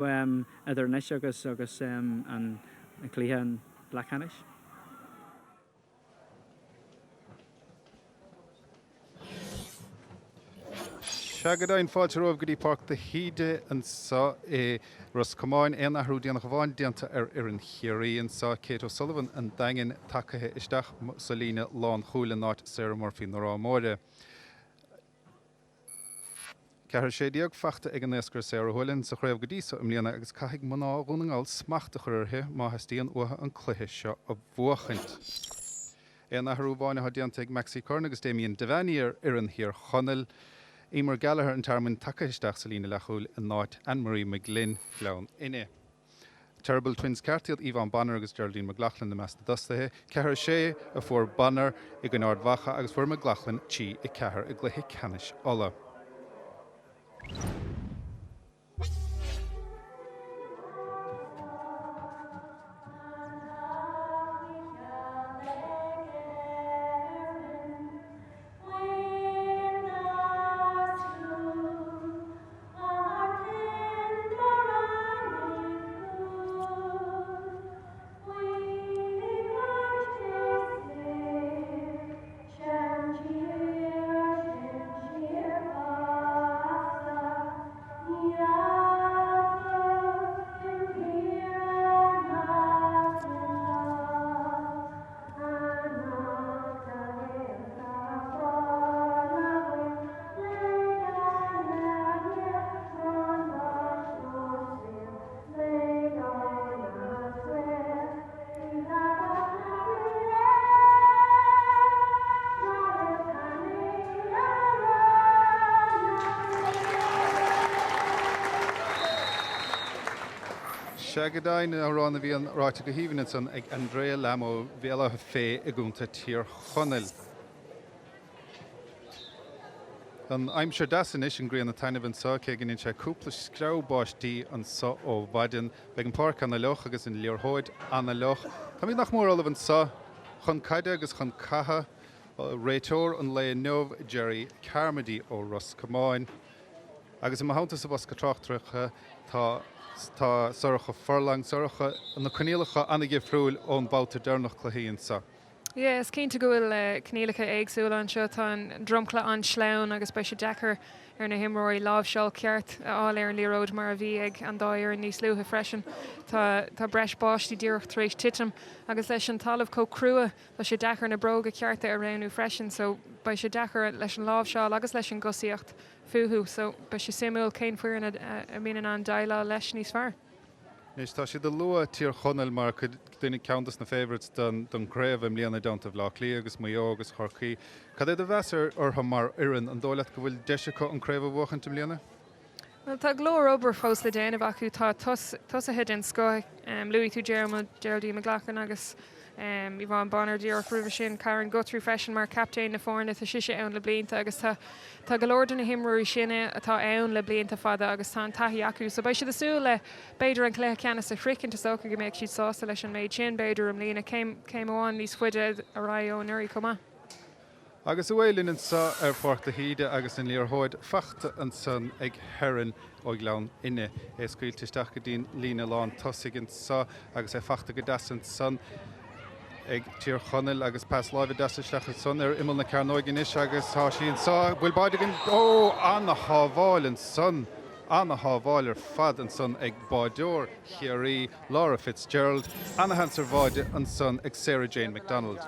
Idir anois agus agus an cluiche an leathcheannais. Sea go deimhin, fáilte romhaibh go dtí Páirc de hÍde anseo i Ros Comáin. Aon athrú déanach amháin déanta ar fhoireann Chiarraí anseo, Kate O'Sullivan an Daingin tagaithe isteach sa líne lánchúil in áit Sarah Murphy na Ráth Móire. 4-16 faighte ag an naoscaire Sarah Houlihan sa chraobh go dtí so i mbliana agus caithfidh mná Dhún na nGall smacht a chur uirthi má theastaíonn uathu an cluiche seo a bhuachaint. Aon athrú amháin atá déanta ag Maxi Curran agus Damien Devaney ar fhoireann Thír Chonaill. Emer Gallagher an Tearmainn tagtha isteach sa líne leathchúil in áit Anne-Marie McGlynn, Gleann Fhinne. Terrible Twins ceart iad Yvonne Bonner agus Geraldine McLaughlin i measc na dtosaithe. 4-6 a fuair Bonner i gcoinne Ard Mhacha agus fuair McLaughlin 3-4 i gcluiche ceannais Uladh. Sea go deimhin, amhrán a bhíonn ráite go haoibhinn ansan ag Andrea Lamb ó Bhéal Átha Féith i gContae Thír Chonaill. An aimsir deas anois, an ghrian ag taitneamh anseo, cé go ndein sé cúpla screamh báistí anseo ó mhaidin. Beidh an pháirc ana-fhliuch agus an liathróid ana-fhliuch. Táimid nach mór ullamh anseo chun caide agus chun catha. Réiteoir an lae inniu, Gerry Carmody ó Ros Comáin. Agus i mo theannta sa bhosca tráchtaireachta tá tá Sorcha Furlong. Sorcha, na coinníollacha ana-dhifriúil ón babhta deireanach cluichí anseo. Yeah, is cinnte go bhfuil coinníollacha éagsúla anseo. Tá an dromchla an-sleamhain agus beidh sé deacair ar na himreoirí láimhseáil ceart a fháil ar an liathróid mar a bhí ag an dá fhoireann níos luaithe freisin. Tá tá breis báistí díreach tar éis titim agus leis an talamh chomh crua tá sé deacair na bróga cearta a roghnú freisin so beidh sé deacair leis an láimhseáil agus leis an gcosaíocht fúthu so beidh sé suimiúil cén foireann a mbíonn in ann déileáil leis níos fearr. Anois, tá siad ag lua Tír Chonaill mar duine, ceann dos na favourites don chraobh i mbliana i dteannta Bhaile Átha Cliath agus Maigh Eo agus Chorcaí. Cad é do mheas orthu mar fhoireann? An dóigh leat go bhfuil deis acu an craobh a bhuachaint i mbliana? Bhuel, tá go leor obair fós le déanamh acu. Tá tosaithe den scoth. Luaigh tú Geraldine McLaughlin agus Yvonne Bonner díreach roimhe sin, Karen Guthrie freisin mar chaptaen na foirne, tá sise ann le blianta agus tá tá go leor de na himreoirí sin atá ann le blianta fada agus tá an taithí acu. So beidh siad ag súil le b'fhéidir an cluiche ceannais a shroichint, is dócha go mbeadh siad sásta leis an méid sin b'fhéidir i mbliana, céim céim amháin níos faide ar aghaidh ó anuraidh chomh maith. Agus away linn anseo ar Pháirc de hÍde agus an liathróid faighte ansan ag Herron ó Ghleann Fhinne. É scaoilte isteach go dtí'n líne lán tosaigh anseo agus é faighte go deas ansan ag Tír Chonaill agus pas láimhe deas isteach ansan ar imeall na cearnóige anois agus tá sí anseo. Bhfuil báide againn? Ó! Ana-shábháil ansan! Ana-shábháil ar fad ansan ag báideoir Chiarraí, Laura Fitzgerald. Ana-sheans ar bháide ansan ag Sarah Jane McDonald.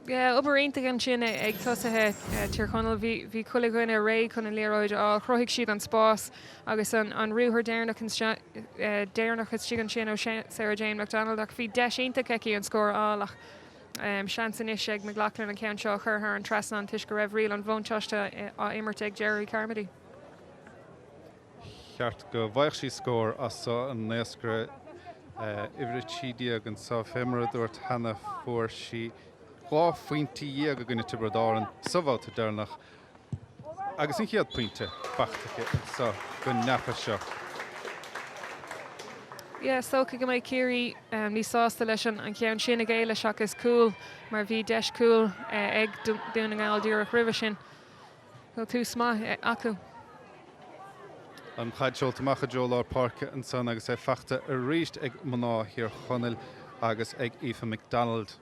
Obair iontach ansin ag tosaithe Tír Chonaill. Bhí chuile dhuine réidh chun an liathróid a fháil. Chruthaigh siad an spás agus an ruathar deireanach istigh ansin ó Sarah Jane McDonald ach bhí deis iontach aici an scór a fháil ach seans anois ag McLaughlin an ceann seo a chur thar an trasnán toisc go raibh riail an bhuntáiste á imirt ag Gerry Carmody. Cheart go bhfaigheadh sí scór as so an naoscaire uimhir 13 anso. Fé mar a dúirt cheana fuair sí 12 phointe i gcoinne Tiobraid Árann sa bhabhta deireanach agus an chéad pointe faighte aici anso don ngeapa seo. Yeah, is dócha go mbeidh Ciarraí níos sásta leis an cheann sin a ghéilleadh seachas cúl mar bhí deis cúil ag Dún na nGall díreach roimhe sin. Bhfuil tús maith acu. An chaid seolta amach i dtreo lár páirce ansan agus é fachta arís ag mná Thír Chonaill agus ag Aoife McDonald.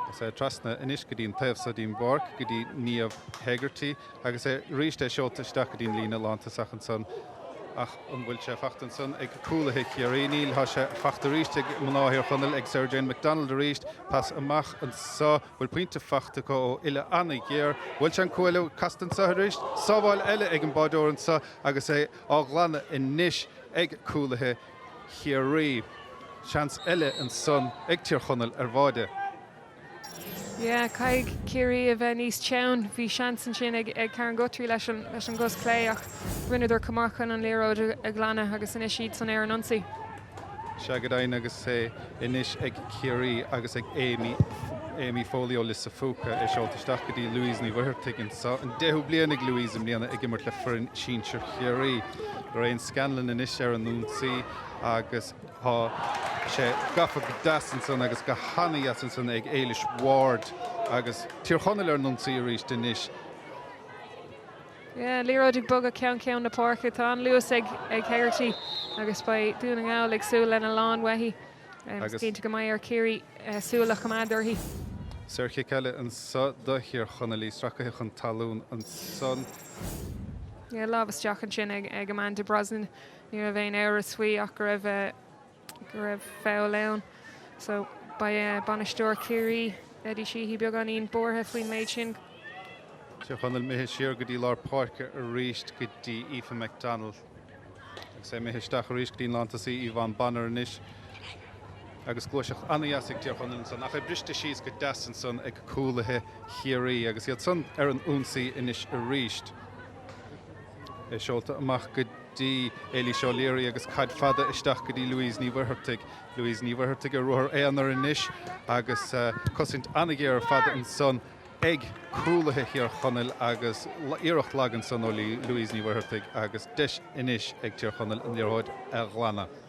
Agus é trasna anois go dtí an taobh so den bpáirc, go dtí Niamh Hegarty agus é arís é seolta isteach go dtí an líne lántosach ansan. Ach an bhfuil sé fachta ansan ag cúlaithe Chiarraí? Níl, tá sé fachta arís ag mná Thír Chonaill, ag Sarah Jane McDonald arís. Pas amach anso. Bhfuil pointe fachta acu ó uille an-ghéar. Bhuail sé an cuaille casta anso arís. Sábháil eile ag an báideoir anso agus é á ghlanadh anois ag cúlaithe Chiarraí. Seans eile ansan ag Tír Chonaill ar bháide. Yeah, caithfidh Ciarraí a bheith níos teann. Bhí seans ansin ag Karen Guthrie leis an leis an gcos clé ach rinneadar chomh maith chun an liathróid a ghlanadh agus anois iad san ar an ionsaí. Sea go deimhin agus é anois ag Ciarraí agus ag Amy Amy Foley ó Lios a' Phúca é seolta isteach go dtí Louise Ní Mhuircheartaigh anso. An deichiú bliain ag Louise i mbliana ag imirt le foireann sinsir Chiarraí. Lorraine Scanlon anois ar an ionsaí agus Tá sé gafa go deas ansan agus go hana-dheas ansan ag Éilis Ward agus Tír Chonaill ar an ionsaí arís anois. Yeah, liathróid ag bogadh ceann ceann na páirce. Tá an-luas ag Hegarty agus beidh Dún na nGall ag súil lena lán uaithi. Agus cinnte go mbeidh ar Chiarraí súil a choimeád uirthi. Saorchic eile anso do Thír Chonaill, í sracaithe chun talún ansan. Yeah, lámh isteach ansin ag Amanda Brosnan. Ní raibh aon amhras faoi ach go raibh go raibh foul ann. So beidh bainisteoir Chiarraí, Eddie Sheehy, beagáinín buartha faoin méid sin. Tír Chonaill imithe siar go dtí lár páirce arís go dtí Aoife McDonald. Agus é imithe isteach arís go dtí an lántosaí Yvonne Bonner anois. Agus gluaiseacht an-dheas ag Tír Chonaill ansan ach é briste síos go deas ansan ag cúlaithe Chiarraí agus iad san ar an ionsaí anois arís. É seolta amach go dtí Éilís O'Leary agus caid fada isteach go dtí Louise Ní Mhuircheartaigh. Louise Ní Mhuircheartaigh ar ruathar aonair anois agus cosaint an-ghéar ar fad ansan ag cúlaithe Thír Chonaill agus iarracht lag ansan ó Louise Ní Mhuircheartaigh agus deis anois ag Tír Chonaill an liathróid a ghlanadh.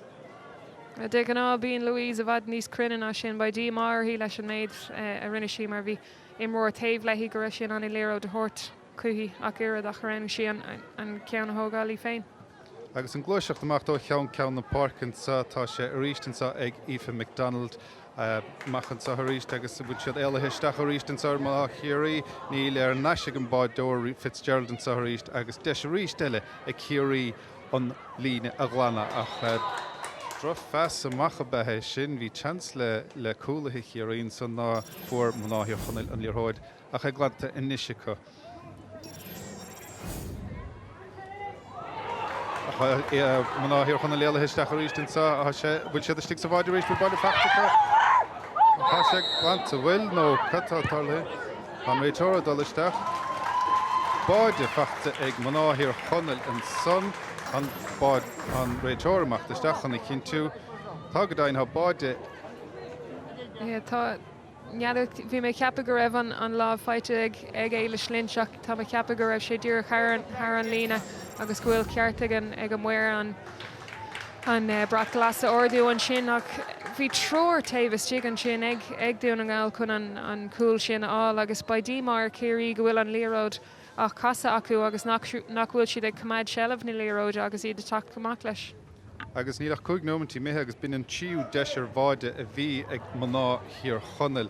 De ghnáth bíonn Louise i bhfad níos cruinne ná sin. Beidh díomá uirthi leis an méid a rinne sí mar bhí imreoir taobh léi go raibh sí in ann an liathróid a thabhairt. chuici ach oiread ach roghnaigh sí an ceann a thógáil í féin. Agus an gluaiseacht amach ó cheann ceann na páirce anseo, tá sé arís anseo ag Aoife McDonald. Amach anseo arís agus bhfuil siad éalaithe isteach arís anseo ar mná Chiarraí. Níl ar ais ag an báideoir Fitzgerald anseo arís agus deis arís eile ag Ciarraí an líne a ghlanadh ach drochphas amach ab ea é sin. Bhí seans le cúlaithe Chiarraí ansan ná fuair mná Thír Chonaill an liathróid. Ach é glanta anois acu. Ach mná Thír Chonaill éalaithe isteach arís anseo. Tá sé, bhfuil siad istigh sa bháide arís? Bhfuil báide fachta acu? Tá sé glanta, bhfuil? Nó cad tá tarlaithe? Tá an réiteoir ag dul isteach. Báide fachta ag mná Thír Chonaill ansan. An bád, an réiteoir ag imeacht isteach chun a chinntiú. Tá go deimhin, tá báide. Tá. N'fheadar, bhí mé ag ceapadh go raibh an lámh faighte ag Éilis Lynch ach tá mé ag ceapadh go raibh sé díreach thar an líne agus go bhfuil ceart ag an maor an brat glas a ardú ansin ach bhí triúr taobh istigh ansin ag Dún na nGall chun an cúl sin a fháil agus beidh díomá ar Chiarraí go bhfuil an liathróid á casadh acu agus nach bhfuil siad ag coimeád seilbh na liathróide agus iad ag teacht amach leis. Agus níl ach 5 nóimintí imithe agus b'in an tríú deis ar bháide a bhí ag mná Thír Chonaill.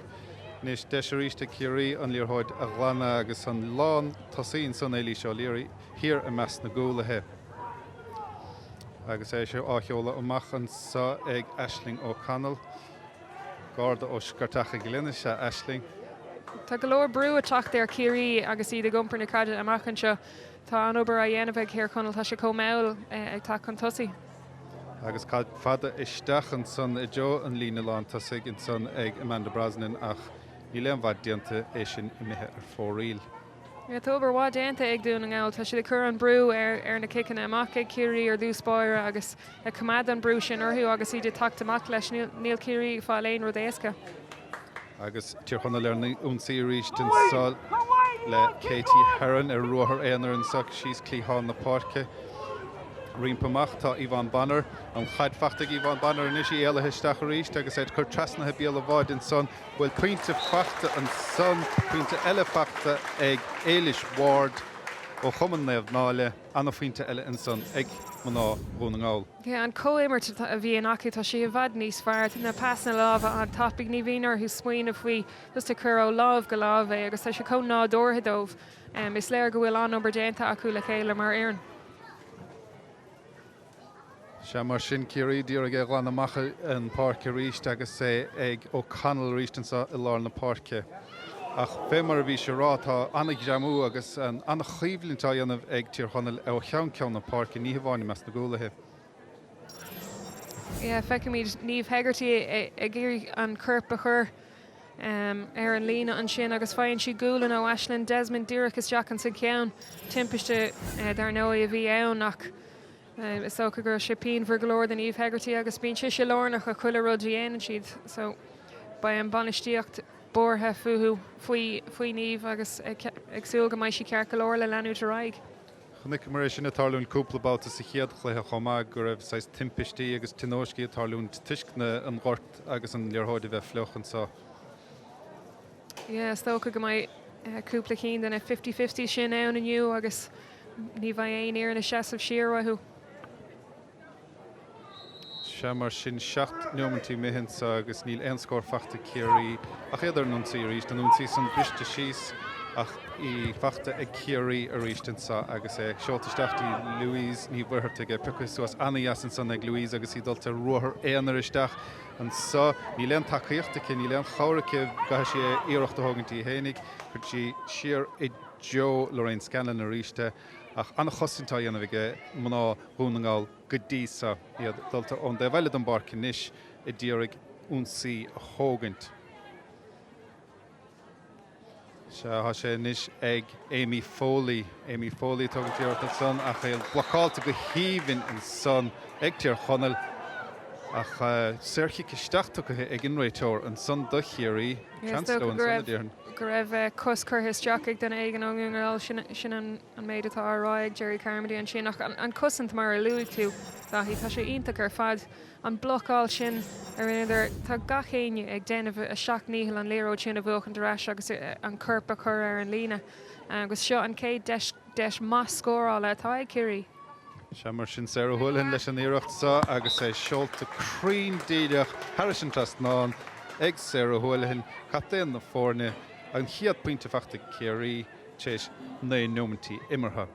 Anois deis arís ag Ciarraí an liathróid a ghlanadh agus an lán tosaí ansan Éilís O'Leary thiar i measc na gcúlaithe. Agus é á sheoladh amach anso ag Aisling O'Connell. Garda ó Sciortach a' Ghleanna is ea Aisling. Tá go leor brú ag teacht ar Chiarraí agus iad ag iompar na caide amach anseo. Tá an-obair á dhéanamh ag Thír Chonaill, tá sé chomh mall ag teacht chun tosaigh. Agus caid fada isteach ansan i dtreo an líne lán tosaigh ansan ag Amanda Brosnan ach níl aon mhaith déanta, é sin imithe ar fóraoil. Tá obair mhaith déanta ag Dún na nGall. Tá siad ag cur an brú ar na ciceanna amach ag Ciarraí ar dtús báire agus ag coimeád an brú sin orthu agus iad ag teacht amach leis. Níl Ciarraí ag fáil aon rud éasca. Agus Tír Chonaill ar an ionsaí arís anso le Katie Herron ar ruathar aonair anso síos cliathán na páirce. Roimpi amach tá Yvonne Bonner. An chaid fachta ag Yvonne Bonner anois, í éalaithe isteach arís agus é ag cur trasna béal an bháide ansan. Bhfuil pointe fachta ansan? Pointe eile fachta ag Éilis Ward. ó Chumann Naomh Náille. Ana-phointe eile ansan ag mná Dhún na nGall. Yeah, an comhimirt a bhíonn acu, tá sé i bhfad níos fearr. Na pasanna láimhe an-tapaidh, ní bhíonn orthu smaoineamh faoi, just ag cur ó láimh go láimh é agus tá sé chomh nádúrtha dóibh. Is léir go bhfuil an-obair déanta acu le chéile mar fhoireann. Sea, mar sin, Ciarraí d'iarraidh é a ghlanadh amach an pháirc arís agus é ag O'Connell arís anseo i lár na páirce. Ach fé mar a bhís a rá, tá an-ghreamú agus an-choimhlint á dhéanamh ag Tír Chonaill ó cheann ceann na páirce, ní hamháin i measc na gcúlaithe. Yeah, feicimid Niamh Hegarty ag iarraidh an corp a chur ar an líne ansin agus faigheann sí gualainn ó Aisling Desmond díreach isteach ins an cheann. Timpiste, dar ndóigh, a bhí ann ach is dócha go raibh sé pianmhar go leor do Niamh Hegarty agus bíonn sise lárnach i chuile rud a dhéanann siad so beidh an bainistíocht buartha fúthu, faoi, faoi Niamh agus ag súil go mbeidh sí ceart go leor le leanúint ar aghaidh. Chonaiceamar é sin ag tarlúint cúpla babhta sa chéad chluiche chomh maith, go raibh saghas timpistí agus tionóiscí ag tarlúint toisc na an gort agus an liathróid a bheith fliuch anseo. Yeah, is dócha go mbeidh cúpla cinn de na fifty-fifties sin ann inniu agus ní bheidh aon fhoireann ag seasamh siar uathu. Sea, mar sin, 7 neomaintí imithe anseo agus níl aon scór fachta ag Ciarraí ach iad ar an ionsaí arís. An ionsaí san briste síos ach í fachta ag Ciarraí arís anseo agus é seolta isteach dtí Louise Ní Mhuircheartaigh. É pioctha suas ana-dheas ansan ag Louise agus í dulta ar ruathar aonair isteach anseo. Níl aon tacaíocht aici, níl aon chabhair aici, caithfidh sí iarracht a thógaint í fhéinig. Cuireann sí siar i dtreo Lorraine Scanlon arís é ach ana-chosaint á dhéanamh ag mná Dhún na nGall go dtí so, iad dulta ón dtaobh eile den bpáirc anois a d'iarraidh ionsaí a thógaint. Sea, tá sé anois ag Amy Foley. Amy Foley ag tógaint iarracht ansan ach é blocáilte go haoibhinn ansan ag Tír Chonaill ach saorchic isteach tugtha ag an réiteoir ansan do Chiarraí. Seans leo ansan, a déarfainn. Go raibh cos curtha isteach ag duine éigin ó Dhún na nGall, sin an an méid atá á rá ag Gerry Carmody ansin ach an cosaint mar a luaigh tú, Daithí, tá sé iontach ar fad. An blocáil sin a rinneadar, tá gach éinne ag déanamh a seacht ndícheall an liathróid sin a bhuachaint ar ais agus an corp a chur ar an líne. Agus seo an chéad deis, deis maith scórála atá ag Ciarraí. Sea, mar sin, Sarah Houlihan leis an iarracht seo agus é seolta cruinn díreach thairis an trasnán ag Sarah Houlihan, captaen na foirne, an chéad pointe fachta ag Ciarraí. tar éis 9 neomaintí imeartha.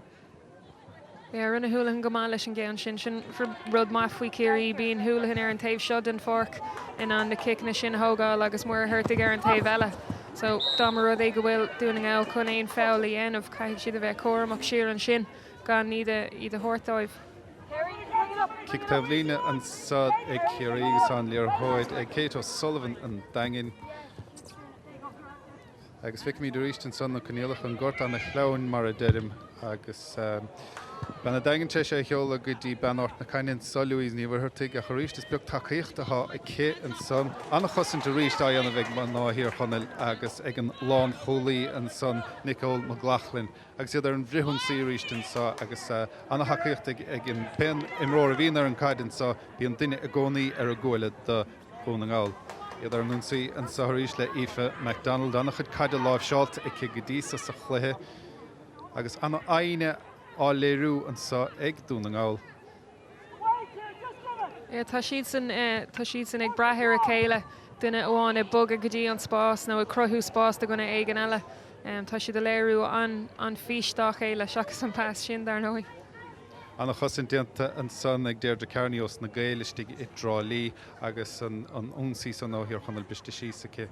Yeah, rinne Houlihan go maith leis an gceann sin. Sin rud maith faoi Chiarraí, bíonn Houlihan ar an taobh seo den pháirc in ann na ciceanna sin a thógáil agus Muircheartaigh ar an taobh eile. So, dá mba rud é go bhfuil Dún na nGall chun aon foul a dhéanamh, caithfidh siad a bheith cúramach siar ansin gan iad a iad a thabhairt dóibh. Cic taobh líne anseo ag Ciarraí agus tá an liathróid ag Kate O'Sullivan an Daingin. Agus feicimid arís ansan na coinníollacha, an gort ana-shleamhain mar a deirim agus bean an Daingin tar éis é a sheoladh go dtí bean Ard na Caithne anso, Louise Ní Mhuircheartaigh, ach arís is beag tacaíocht atá aici ansan. Ana-chosaint arís á dhéanamh ag mná Thír Chonaill agus ag an lánchúlaí ansan, Nicole McLaughlin, agus iad ar an bhfrithionsaí arís anso agus ana-thacaíocht ag an pé imreoir a bhíonn ar an gcaid anso, bíonn duine i gcónaí ar a guaille do Dhún na nGall. Iad ar an ionsaí anseo arís le Aoife McDonald. An-chuid caide láimhseáilte aici go dtí so sa chluiche agus an-fhoighne á léiriú anseo ag Dún na nGall. Tá siadsan, tá siadsan ag brath ar a chéile, duine amháin ag bogadh go dtí an spás nó ag cruthú spás do dhuine éigin eile. Tá siad ag léiriú an fhís dá chéile seachas an pas sin, dar ndóigh. Ana-chosaint déanta ansan ag Deirdre Kearney ós na Gaeil istigh i dTrá Lí agus an ionsaí san ó Thír Chonaill briste síos aici.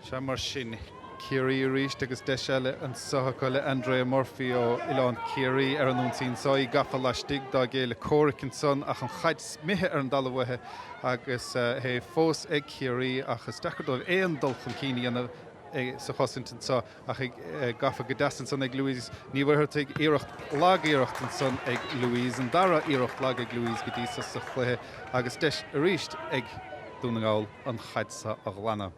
Sea, mar sin, Ciarraí arís agus deis eile anso acu le Andrea Murphy ó Oileán Ciarraí ar an ionsaí anso, í gafa laistigh dá gcéile comhraic ansan ach an chaid imithe ar an dtalamh uaithi agus é fós ag Ciarraí ach is deacair dóibh aon dul chun cinn a dhéanamh sa chosaint anso. Ach gafa go deas ansan ag Louise Ní Mhuircheartaigh. Iarracht lag iarracht ansan ag Louise. An dara iarracht lag ag Louise go dtí so sa chluiche agus deis arís ag Dún na nGall an chaid so a ghlanadh.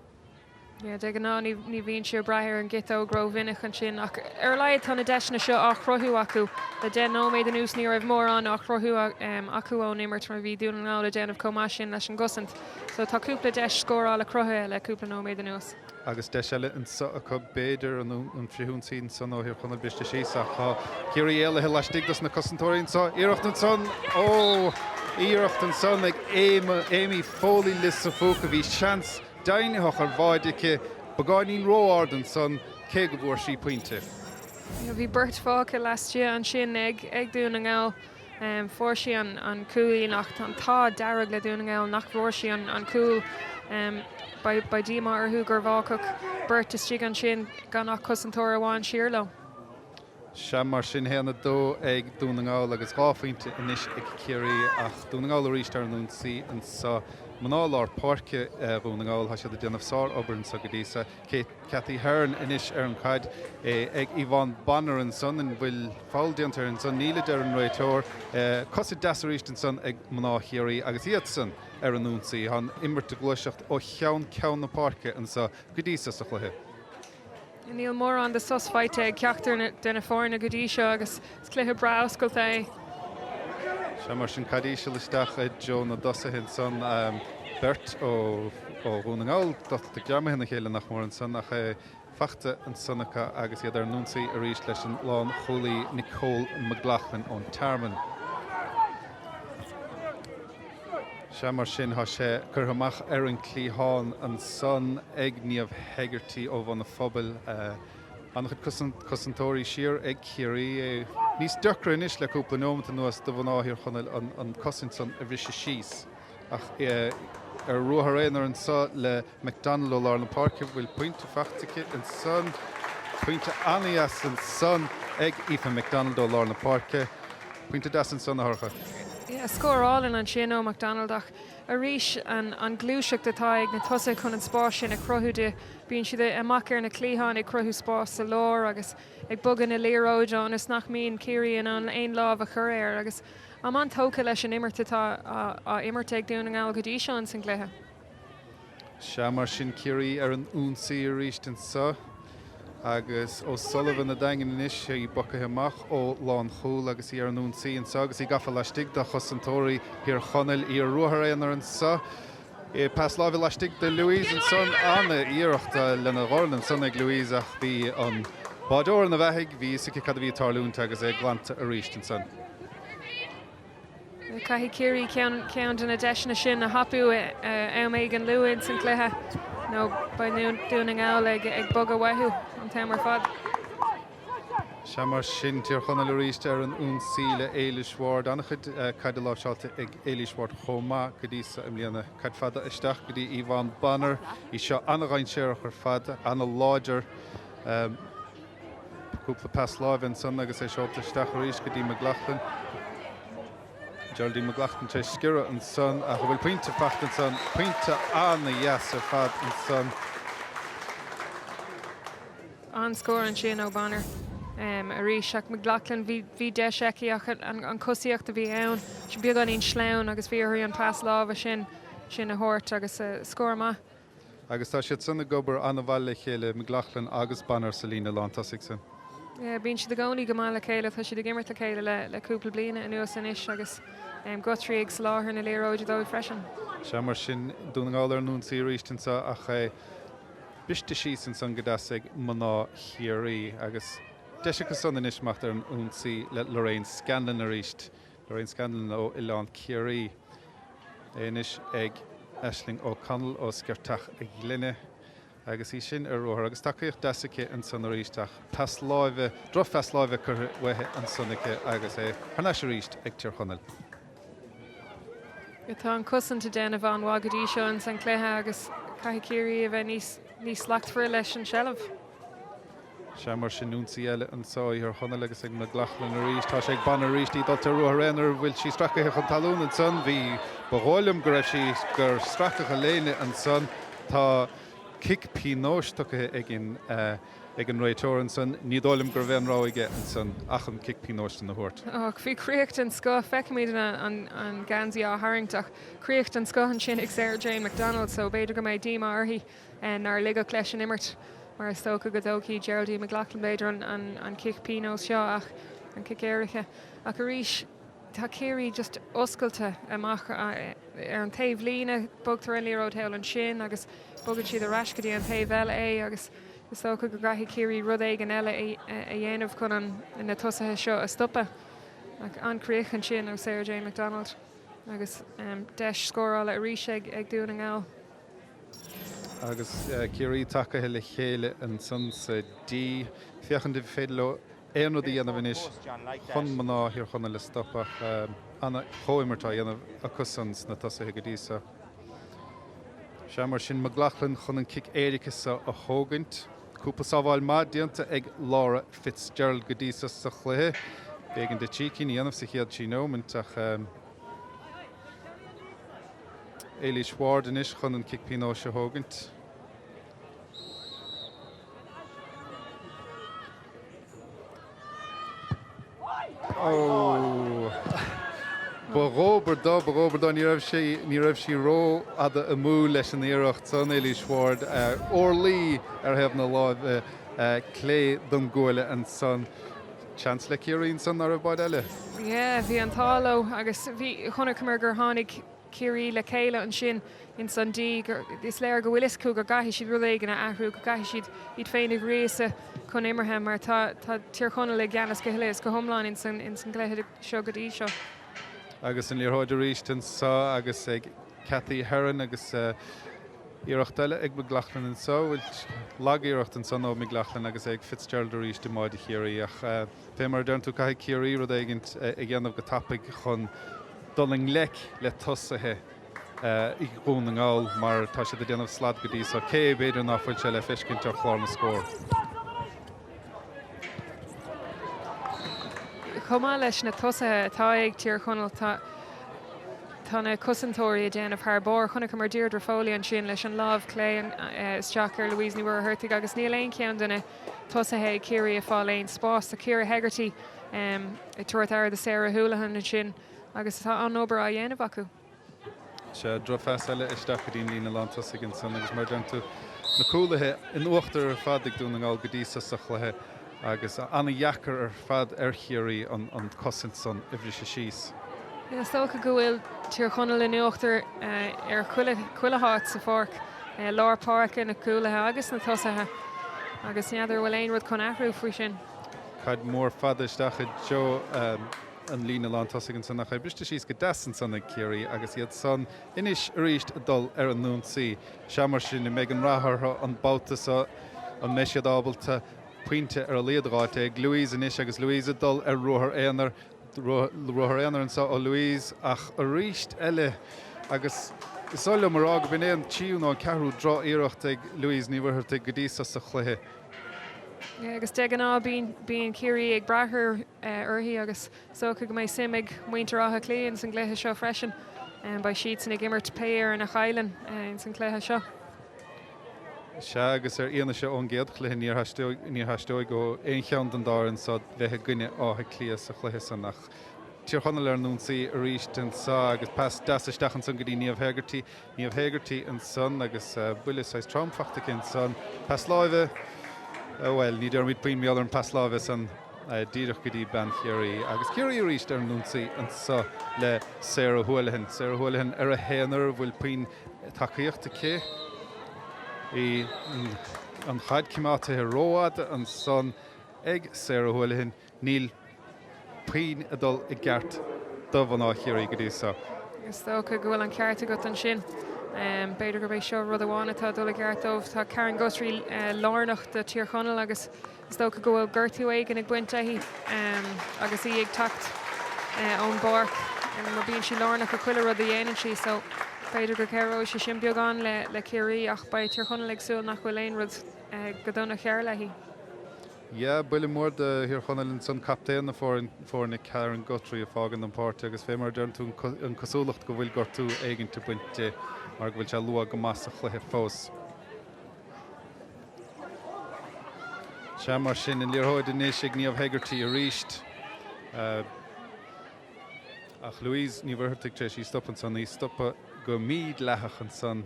Yeah, de ghnáth ní bhíonn siad ag brath ar an gciotóg rómhinic ansin ach ar a laghad tá na deiseanna seo á chruthú acu. Le 10 nóiméad anuas ní raibh mórán á chruthú acu ón imirt mar bhí Dún na nGall ag déanamh chomh maith sin leis an gcosaint. So tá cúpla deis scórála cruthaithe le cúpla nóiméad anuas. Agus deis eile anso acu b'fhéidir, an frithionsaí ansan ó Thír Chonaill briste síos ach tá Ciarraí éalaithe laistigh dos na cosantóirí anso. Iarracht ansan, ó! Iarracht ansan ag Amy Foley Lios a Phúca. Bhí seans deimhnitheach ar bháide aici, beagáinín ró-ard ansan, cé go bhfuair sí pointe. Bhí beirt fágtha laistigh ansin ag Dún na nGall. Fuair sí an cúilín ach tá an t-ádh dearg le Dún na nGall nach bhfuair sí an cúl. Beidh díomá orthu gur fágadh beirt istigh ansin gan ach cosantóir amháin siar leo. Sea, mar sin, 1-2 ag Dún na nGall agus 2 phointe anois ag Ciarraí ach Dún na nGall arís ar an ionsaí anso. Mná lár páirce Dhún na nGall, tá siad ag déanamh sár-obair anso go dtí so. Cathy Hearn anois ar an chaid ag Yvonne Bonner ansan. An bhfuil foul déanta uirthi ansan? Níl, a deir an réiteoir. Cosa deas arís ansan ag mná Chiarraí agus iadsan ar an ionsaí. Tá an imirt ag gluaiseacht ó cheann ceann na páirce anso go dtí so sa chluiche. Níl mórán de sos faighte ag ceachtar de na foirne go dtí seo agus is cluiche breá oscailte é. Sea, mar sin, caid íseal isteach i dtreo na dtosaithe ansan. Beirt ó Dhún na nGall dulta greamaithe ina chéile nach mór ansan ach é faighte ansan acu agus iad ar an ionsaí arís leis an lánchúlaí Nicole McLaughlin ón Tearmann. Sea, mar sin, tá sé curtha amach ar an gcliathán ansan ag Niamh Hegarty ó Bhun an Phobail. An-chuid cosantóirí siar ag Ciarraí. Níos deacra anois le cúpla neomat anuas do mhná Thír Chonaill an cosaint san a bhriseadh síos. Ach ar ruathar aonair anso le McDonald ó lár na páirce, bhfuil pointe faighte aici ansan? Pointe an-dheas ansan ag Aoife McDonald ó lár na páirce. Pointe deas ansan, a Shorcha. Yeah, scór álainn ansin ó McDonald ach arís an ghluaiseacht atá ag na tosaithe chun an spás sin a chruthú di. Bíonn siad amach ar na cliatháin ag cruthú spás sa lár agus ag bogadh na liathróide ionas nach mbíonn Ciarraí in ann aon lámh a chur air agus táim an-tógtha leis an imirt atá á imirt ag Dún na nGall go dtí seo ins an gcluiche. Sea, mar sin, Ciarraí ar an ionsaí arís anso agus O'Sullivan an Daingin anois, í bogtha amach ó lánchúl agus í ar an ionsaí anso agus í gafa laistigh de chosantóirí Thír Chonaill, í ar ruathar aonair anso. Pas láimhe laistigh do Louise ansan, an-iarracht lena dhorn ansan ag Louise ach bhí an báideoir ina bheathaidh, bhí fhios aici cad a bhí ag tarlúint agus é glanta arís ansan. Caithfidh Ciarraí ceann de na deiseanna sin a thapú am éigin luath ins an gcluiche nó beidh Dún na nGall ag bogadh uathu an t-am ar fad. Sea, mar sin, Tír Chonaill arís ar an ionsaí le Éilis Ward. An-chuid caide láimhseáilte ag Éilís Ward chomh maith go dtí so i mbliana. Caid fada isteach go dtí Yvonne Bonner. Í seo an-dhainséarach ar fad, an-láidir. Cúpla pas láimhe ansan agus é seolta isteach arís go dtí McLaughlin. Geraldine McLaughlin tar éis sciorradh ansan ach an bhfuil pointe faighte ansan? Pointe an-dheas ar fad ansan. An-scór ansin ó Bonner arís ach McLaughlin, bhí deis aici ach an chosaíocht a bhí ann, sí beagáinín sleamhain agus bhí uirthi an pas láimhe sin sin a thabhairt agus scór maith. Agus tá siad san ag obair an-mhaith le chéile, McLaughlin agus Bonner sa líne lántosaigh san. Yeah, bíonn siad i gcónaí go maith le chéile, tá siad ag imirt le chéile le le cúpla bliana anuas anois agus Guthrie ag soláthar na liathróide dóibh freisin. Sea, mar sin, Dún na nGall ar an ionsaí arís anseo ach é briste síos ansan go deas ag mná Chiarraí agus deis acu san anois imeacht ar an ionsaí le Lorraine Scanlon arís. Lorraine Scanlon ó Oileán Ciarraí. É anois ag Aisling O'Connell ó Sceirteach a Ghlinne agus í sin ar ruathar agus tacaíocht deas aici ansan arís ach pas láimhe, drochphas láimhe curtha uaithi ansan aici agus é thar n-ais arís ag Tír Chonaill. Tá an cosaint ag déanamh an-mhaith go dtí seo ins an cluiche agus caithfidh Ciarraí a bheith níos níos slachtmhaire leis an seilbh. Sea, mar sin, ionsaí eile anso ag Tír Chonaill agus ag McLaughlin arís. Tá sé ag Bonner arís, í dulta ar ruathar aonair. Bhfuil sí stracaithe chun talún ansan? Bhí. Ba dhóigh liom go raibh sí, gur stracadh a léine ansan. Tá cic pionóis tugtha ag an. Ag an réiteoir ansan. Ní dóigh liom go raibh aon rogha aige ansan ach an cic pionóis sin a thabhairt. Ach bhí críoch den scoth, feicimid an geansaí á tharraingt ach críoch den scoth ansin ag Sarah Jane McDonald so b'fhéidir go mbeidh díomá uirthi nár ligeadh leis an imirt mar is dócha go dtógfaidh Geraldine McLaughlin b'fhéidir an cic pionóis seo ach an cic éirice ach arís tá Ciarraí just oscailte amach ar an taobh líne, bogtar an liathróid thall ansin agus bogann siad ar ais go dtí an taobh eile é agus Is dócha go gcaithfidh Ciarraí rud éigin eile a dhéanamh chun na tosaithe seo a stopadh. Ach an-chríoch ansin ó Sarah Jane McDonald agus deis scórála arís ag Dún na nGall. Agus Ciarraí tagaithe le chéile ansan sa D. Féachaint an féidir leo aon rud a dhéanamh anois chun mná Thír Chonaill a stopadh. Ana-chomhimirt á dhéanamh acusan sna tosaithe go dtí so. Sea, mar sin, McLaughlin chun an cic éirice so a thógaint. Cúpla sábháil maith déanta ag Laura Fitzgerald go dtí so sa chluiche. B'éigean di trí cinn a dhéanamh sa chéad trí nóimint ach Éilís Ward anois chun an cic pionóis a thógaint. Ó! Ba dhóbair dó, ba dhóbair dó. Ní raibh sí, ní raibh sí rófhada amú leis an iarracht san, Éilís Ward. Orlaí ar thaobh na láimhe clé don gcuaille ansan. Seans le Ciarraí ansan, ná raibh bád eile? Yeah, bhí an t-ádh leo agus bhí, chonaiceamar gur tháinig Ciarraí le chéile ansin ins an D. Is léir go bhfuil fhios acu go gcaithfidh siad rud éigin a athrú, go gcaithfidh siad iad féin a ghríosadh chun imeartha mar tá Tír Chonaill i gceannas go huile is go hiomlán ins an gcluiche seo go dtí seo. Agus an liathróid arís anseo agus ag Cathy Herron agus iarracht eile ag McLaughlin anseo. Bhuel, lag-iarracht ansan ó McLaughlin agus é ag Fitzgerald arís i mbáide Chiarraí ach fé mar a deireann tú caithfidh Ciarraí rud éigin a dhéanamh go tapaidh chun dul i ngleic le tosaithe Dhún na nGall mar tá siad ag déanamh slad go dtí so, cé, b'fhéidir, ná fuil sé le feiscint ar chlár na scór. Chomh maith leis na tosaithe atá ag Tír Chonaill, tá tá na cosantóirí ag déanamh thar barr. Chonaiceamar Deirdre Foley ansin leis an lámh chlé isteach ar Louise Ní Mhuircheartaigh agus níl aon cheann de na tosaithe ag Ciarraí ag fáil aon spás. Tá Ciara Hegarty ag tabhairt aire do Sarah Houlihan ansin agus tá an-obair á dhéanamh acu. Sea, drochphas eile isteach go dtí an líne lántosaigh ansan agus mar a deireann tú, na cúlaithe in uachtar ar fad ag Dún na nGall go dtí so sa chluiche agus an-dheacair ar fad ar Chiarraí an cosaint san a bhriseadh síos. Is dócha go bhfuil Tír Chonaill in uachtar ar chuile háit sa pháirc, lár páirce, na cúlaithe agus na tosaithe agus n'fheadar an bhfuil aon rud chun athrú faoi sin. Caid mhór fada isteach i dtreo an líne lántosaigh ansan ach é briste síos go deas ansan ag Ciarraí agus iad san anois arís ag dul ar an ionsaí. Sea mar sin, an mbeidh an rath orthu an babhta so? An mbeidh siad ábalta pointe ar a laghad a dh'fháilt? Ag Louise anois agus Louise ag dul ar ruathar aonair. Ruathar aonair anso ó Louise ach arís eile agus is oth liom a rá go b'in é an tríú nó an ceathrú droch-iarracht ag Louise Ní Mhuircheartaigh go dtí so sa chluiche. Agus de ghnáth bíonn Ciarraí ag brath uirthi agus is dócha go mbeidh suim ag muintir Átha Cliath ins an gcluiche seo freisin. Beidh siadsan ag imirt pé fhoireann a chailleann ins an chluiche seo. Sea, agus ar fhianaise ón gcéad chluiche níor theastaigh ó aon cheann den dá fhoireann so bheith i gcoinne Átha Cliath sa chluiche san ach Tír Chonaill ar an ionsaí arís anso agus pas deas isteach ansan go dtí Niamh Hegarty. Niamh Hegarty ansan agus buille saghas trom fachta aici ansan. Pas láimhe, bhuel, ní déarfaimid puinn mar gheall ar an pas láimhe san díreach go dtí bean Chiarraí. Agus Ciarraí arís ar an ionsaí anso le Sarah Houlihan. Sarah Houlihan ar a haonar, bhfuil puinn tacaíocht aici. Í an chaid coimeádtaithe rófhada ansan ag Sarah Houlihan. Níl puinn ag dul i gceart do mhná Chiarraí go dtí so. Is dócha go bhfuil an ceart agat ansin. B'fhéidir gurb é seo rud amháin atá ag dul i gceart dóibh. Tá Karen Guthrie lárnach do Thír Chonaill agus is dócha go bhfuil gortú éigin ag baint léi agus í ag teacht ón bpáirc mar bíonn sí lárnach i chuile rud a dhéanann sí so b'fhéidir go gcabhróidh sé sin beagán le Ciarraí ach beidh Tír Chonaill ag súil nach bhfuil aon rud go dona cearr léi. Yeah, buille mór do Thír Chonaill ansan, captaen na foirne Karen Guthrie ag fágaint an pháirc agus fé mar a deireann tú an cosúlacht go bhfuil gortú éigint ag baint di mar go bhfuil sé luath go maith sa chluiche fós. Sea, mar sin, an liathróid anois ag Niamh Hegarty arís. Ach Louise Ní Mhuircheartaigh tar éis í stopadh ansan, í stopadh go mídhleathach ansan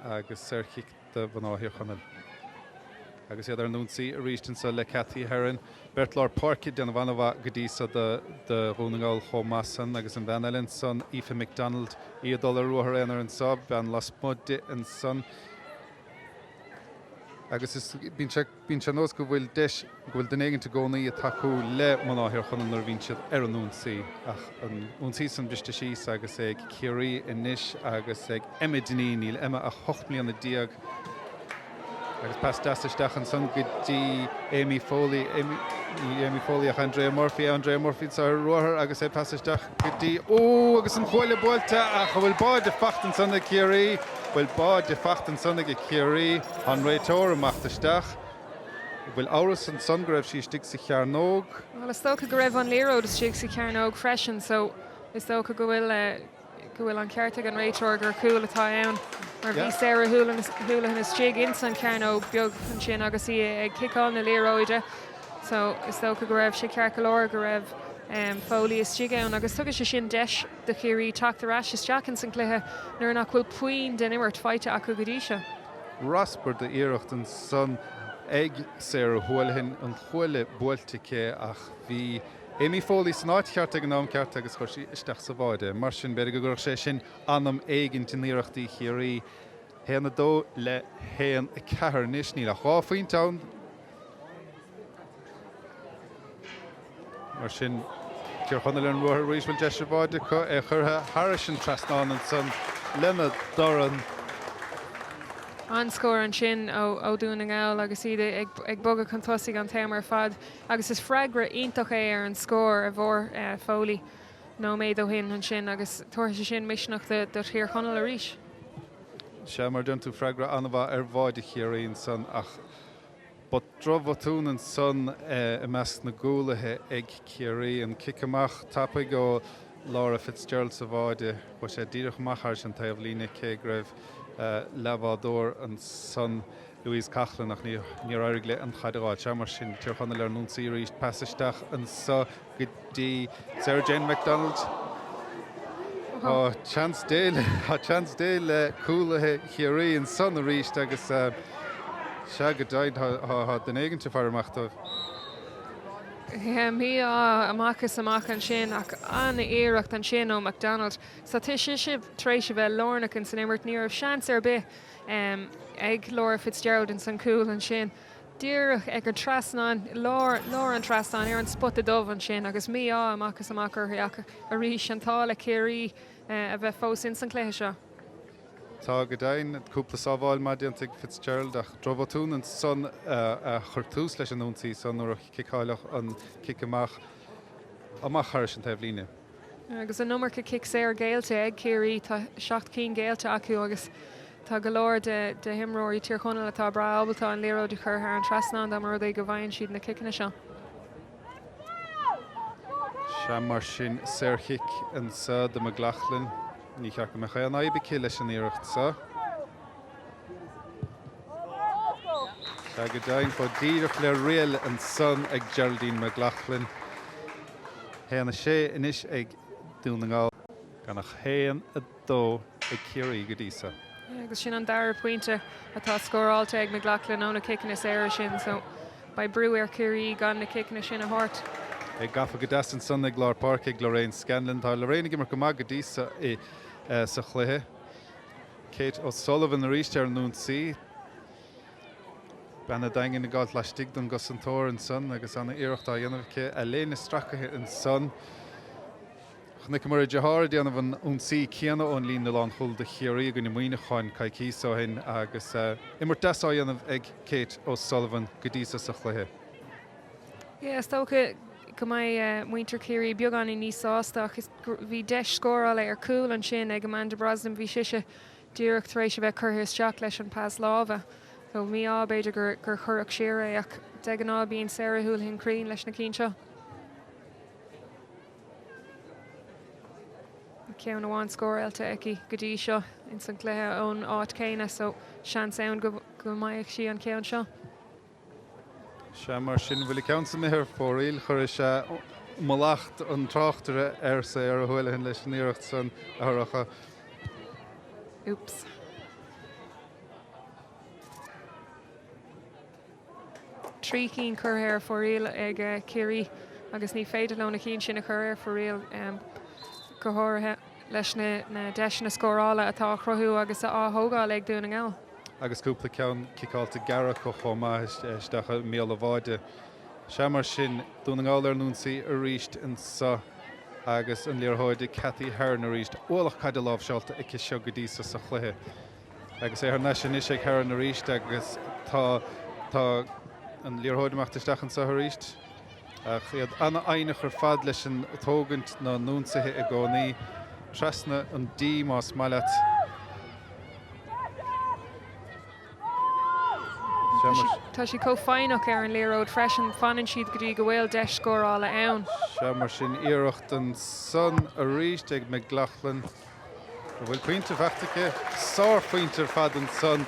agus saorchic do mhná Thír Chonaill. Agus iad ar an ionsaí arís anso le Cathy Herron. Beirt lár páirce ag déanamh an-mhaith go dtí so do Dhún na nGall chomh maith san agus an bhean eile ansan, Aoife McDonald, í ag dul ar ruathar aonair anso, bean lasmuigh di ansan. Agus is, bíonn sé, bíonn sé ar nós go bhfuil deis, go bhfuil duine éigint i gcónaí ag tacú le mná Thír Chonaill nuair a bhíonn siad ar an ionsaí. Ach an ionsaí san briste síos agus é ag Ciarraí anois agus ag Emma Dineen. Níl Emma ach 18 mbliana. Agus pas deas isteach ansan go dtí Amy Foley, Amy, ní Amy Foley ach Andrea Murphy, Andrea Murphy anseo ar ruathar agus é pas isteach go dtí, ó agus an chuaille buailte ach an bhfuil báide fachta ansan ag Ciarraí? Bhfuil báide fachta ansan ag Ciarraí? Tá an réiteoir imeacht isteach. Bhfuil amhras ansan go raibh sí istigh sa chearnóg? Bhuel, is dócha go raibh an liathróid istigh sa chearnóg freisin so is dócha go bhfuil go bhfuil an ceart ag an réiteoir gur cúl atá ann mar bhí Sarah Houlihan istigh ins an chearnóg beag ansin agus í ag ciceáil na liathróide so is dócha go raibh sé ceart go leor go raibh Foley istigh ann agus tugann sé sin deis do Chiarraí teacht ar ais isteach ins an chluiche nuair nach bhfuil puinn den imirt faighte acu go dtí seo. Raspar d'iarracht ansan ag Sarah Houlihan, an chuaille buailte aici ach bhí Amy Foley san áit cheart ag an am ceart agus chuir sí isteach sa bháide é. Mar sin, b'fhéidir go gcuirfeadh sé sin anam éigint in iarrachtaí Chiarraí. 1-2 le 1-4 anois, níl ach 2 phointe ann. Mar sin, Tír Chonaill ar an ruathar arís, bhfuil deis ar bháide acu, é curtha thairis an trasnán ansan lena dorn. An-scór ansin ó Dhún na nGall agus iad ag bogadh chun tosaigh an t-am ar fad agus is freagra iontach é ar an scór a bhfuair Foley nóiméad ó shin ansin agus tabharfaidh sé sin misneach do Thír Chonaill arís. Sea, mar a deireann tú, freagra an-mhaith ar bháide Chiarraí ansan ach Ba drochbhotún ansan i measc na gcúlaithe ag Ciarraí. An cic amach tapaidh ó Laura Fitzgerald sa bháide, chuaigh sé díreach amach thairis an taobhlíne cé go raibh leathbhádóir ansan, Louise Coughlan, ach níor éirigh léi an chaid a fháil. Sea, mar sin, Tír Chonaill ar an ionsaí arís. Pas isteach anso go dtí Sarah Jane McDonald. Tá seans Dé tá seans Dé le cúlaithe Chiarraí ansan arís agus sea go deimhin tá duine éigin ag faire amach dóibh. Mí-ádh amach is amach ansin ach an-iarracht ansin ó McDonald. Tá sise tar éis a bheith lárnach ins an imirt. Ní raibh seans ar bith ag Laura Fitzgerald ins an cúl ansin. Díreach ag an trasnán, lár, lár an trasnáin, ar an spota dubh ansin agus mí-ádh amach is amach uirthi ach arís an t-ádh le Ciarraí a bheith fós ins an chluiche seo. Tá go deimhin, cúpla sábháil maith déanta ag Fitzgerald ach drochbhotún ansan a chuir tús leis an ionsaí san nuair a chiceáileadh an cic amach amach thairis an taobhlíne. Agus an iomarca cic saor géillte ag Ciarraí, tá 7 cinn géillte acu agus tá go leor de himreoirí Tír Chonaill atá breá ábalta an liathróid a chur thar an trasnán dá mba rud é go bhfaigheann siad na ciceanna seo. Sea, mar sin, saorchic anseo do McLaughlin. Ní cheart go mbeadh aon fhadhb aici leis an iarracht seo. Sea, go deimhin, chomh díreach le riail ansan ag Geraldine McLaughlin. 1, 6 anois ag Dún na nGall. Gan ach 1, 2 ag Ciarraí go dtí seo. Agus sin an dara pointe atá scóráilte ag McLaughlin ó na ciceanna saora sin so beidh brú ar Chiarraí gan na ciceanna sin a thabhairt. É gafa go deas ansan ag lár páirce ag Lorraine Scanlon. Tá Lorraine ag imirt go maith go dtí seo sa chluiche. Kate O'Sullivan arís ar an ionsaí. Bean an Daingin ag gabháilt laistigh den gcosantóir ansan agus ana-iarracht á dhéanamh aici. A léine stracaithe ansan. Chonaiceamar a deartháir ag déanamh an ionsaí céanna ón líne lánchúil do Chiarraí i gcoinne Muineacháin coicíos ó shin agus imirt deas á dhéanamh ag Kate O'Sullivan go dtí so sa chluiche. Yeah, is dócha go mbeidh muintir Chiarraí beagáinín níos sásta ach bhí deis scórála ar cúl ansin ag Amanda Brosnan. Bhí sise díreach tar éis a bheith curtha isteach leis an pas láimhe. So mí-ádh b'fhéidir gur gur cuireadh siar é ach de ghnáth bíonn Sarah Houlihan cruinn leis na cinn seo. Ceann amháin scóráilte aici go dtí seo ins an gcluiche ón áit céanna so seans ann go go mbeidh sí an ceann seo. Sea, mar sin, bhfuil an ceann san imithe ar fóraoil? Chuir sé mallacht an tráchtaire ar Sarah Houlihan leis an iarracht san, a Shorcha. Oops. 3 cinn curtha ar fóraoil ag Ciarraí agus ní féidir leo na cinn sin a chur ar fóraoil, go háirithe leis na deiseanna scórála atá á chruthú agus á thógáil ag Dún na nGall. Agus cúpla ceann ciceáilte gearr acu chomh maith isteach i mbéal an bháide. Sea, mar sin, Dún na nGall ar an ionsaí arís anseo agus an liathróid ag Cathy Herron arís. Ualach caide láimhseáilte aici seo go dtí so sa chluiche. Agus é thar n-ais anois ag Herron arís agus tá tá an liathróid imeacht isteach anseo arís. Ach iad an-fhoighneach ar fad leis an tógaint na n-ionsaithe i gcónaí. Trasna an D más maith leat. Tá siad chomh foighneach ar an liathróid freisin, fanann siad go dtí go bhfuil deis scórála ann. Sea, mar sin iarracht ansan arís ag McLaughlin. An bhfuil pointe faighte aici? Sárphointe ar fad ansan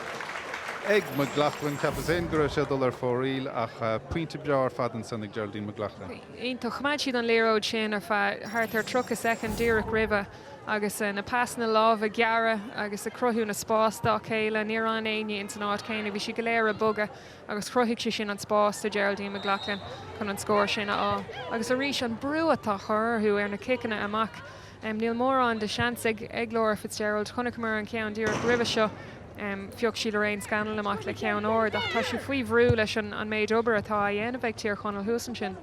ag McLaughlin. Cheapas féin go raibh sé ag dul ar fóraoil ach pointe breá ar fad ansan ag Geraldine McLaughlin. Iontach. Choimeád siad an liathróid sin ar feadh thart ar 30 soicind díreach roimhe agus na pasanna láimhe gearra agus ag cruthú na spás dá chéile. Níor fhan éinne ins an áit chéanna, bhí siad go léir ag bogadh agus chruthaigh sé sin an spás do Geraldine McLaughlin chun an scór sin a fháil. Agus arís an brú atá á chur orthu ar na ciceanna amach. Níl mórán de sheans ag Laura Fitzgerald. Chonaiceamar an ceann díreach roimhe seo. Phioc sí Lorraine Scanlon amach le ceann ard ach tá sí faoi bhrú leis an méid obair atá á dhéanamh ag Tír Chonaill thuas ansin.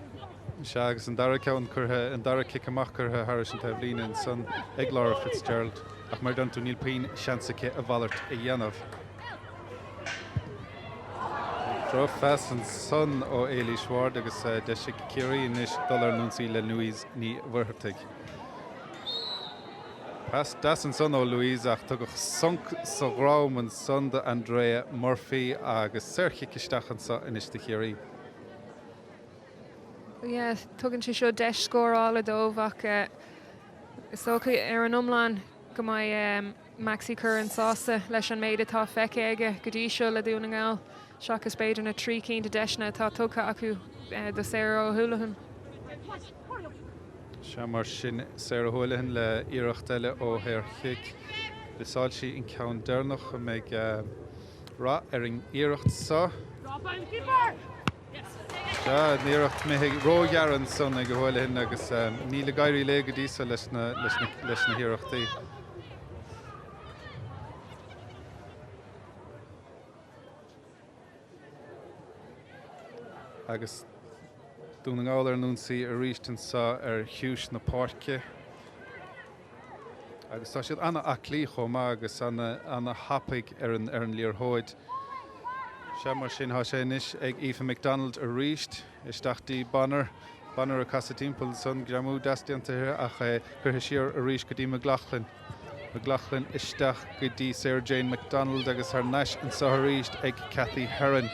Sea, agus an dara ceann curtha, an dara cic amach curtha thairis an taobhlíne ansan ag Laura Fitzgerald ach mar a deireann tú, níl puinn seans aici a mhalairt a dhéanamh. Drochphas ansan ó Éilís Ward agus deis ag Ciarraí anois dul ar an ionsaí le Louise Ní Mhuircheartaigh. Pas deas ansan ó Louise ach tugadh sonc sa dhrom ansan do Andrea Murphy agus saorchic isteach anso anois do Chiarraí. Yeah, tugann sé seo deis scórála dóibh ach is dócha ar an iomlán go mbeidh Maxi Curran sásta leis an méid atá feicthe aige go dtí seo le Dún na nGall, seachas b'fhéidir na 3 cinn de deiseanna atá tugtha acu do Sarah O'Houlihan. Sea, mar sin, Sarah Houlihan le iarracht eile ó shaorchic. Mhiseáil sí an ceann deireanach. An mbeidh rath ar an iarracht seo? Sea, an iarracht imithe róghearr ansan ag Houlihan agus níl ag éirí léi go dtí seo leis na hiarrachtaí. Agus Dún na nGall ar an ionsaí arís anseo ar chiumhais na páirce. Agus tá siad an-aclaí chomh maith agus an-thapaidh ar an ar an liathróid. Sea, mar sin, tá sé anois ag Aoife McDonald arís. Isteach dtí Bonner. Bonner ag casadh timpeall ansan, greamú deas déanta uirthi ach é curtha siar arís go dtí McLaughlin. McLaughlin isteach go dtí Sarah Jane McDonald agus thar n-ais anseo arís ag Cathy Herron.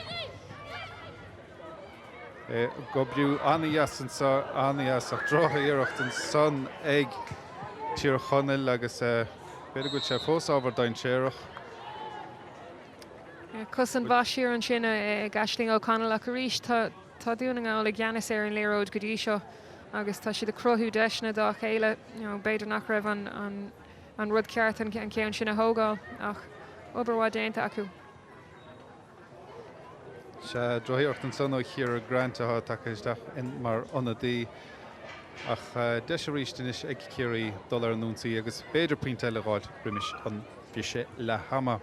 Ag oibriú an-dheas anseo, an-dheas ach droch-iarracht ansan ag Tír Chonaill agus b'fhéidir go bhfuil sé fós ábhar dainséarach. Cosaint mhaith siar ansin ag Aisling O'Connell ach arís tá Tá Dún na nGall i gceannas ar an liathróid go dtí seo agus tá siad ag cruthú deiseanna dá chéile. B'fhéidir nach raibh an rud ceart an ceann sin a thógáil ach obair mhaith déanta acu. Sea, drochiarracht ansan ó Chiara Grant atá tagtha isteach mar ionadaí ach deis arís anois ag Ciarraí dul ar an ionsaí agus b'fhéidir pointe eile a dh'fháilt roimis an bhriseadh leath-ama.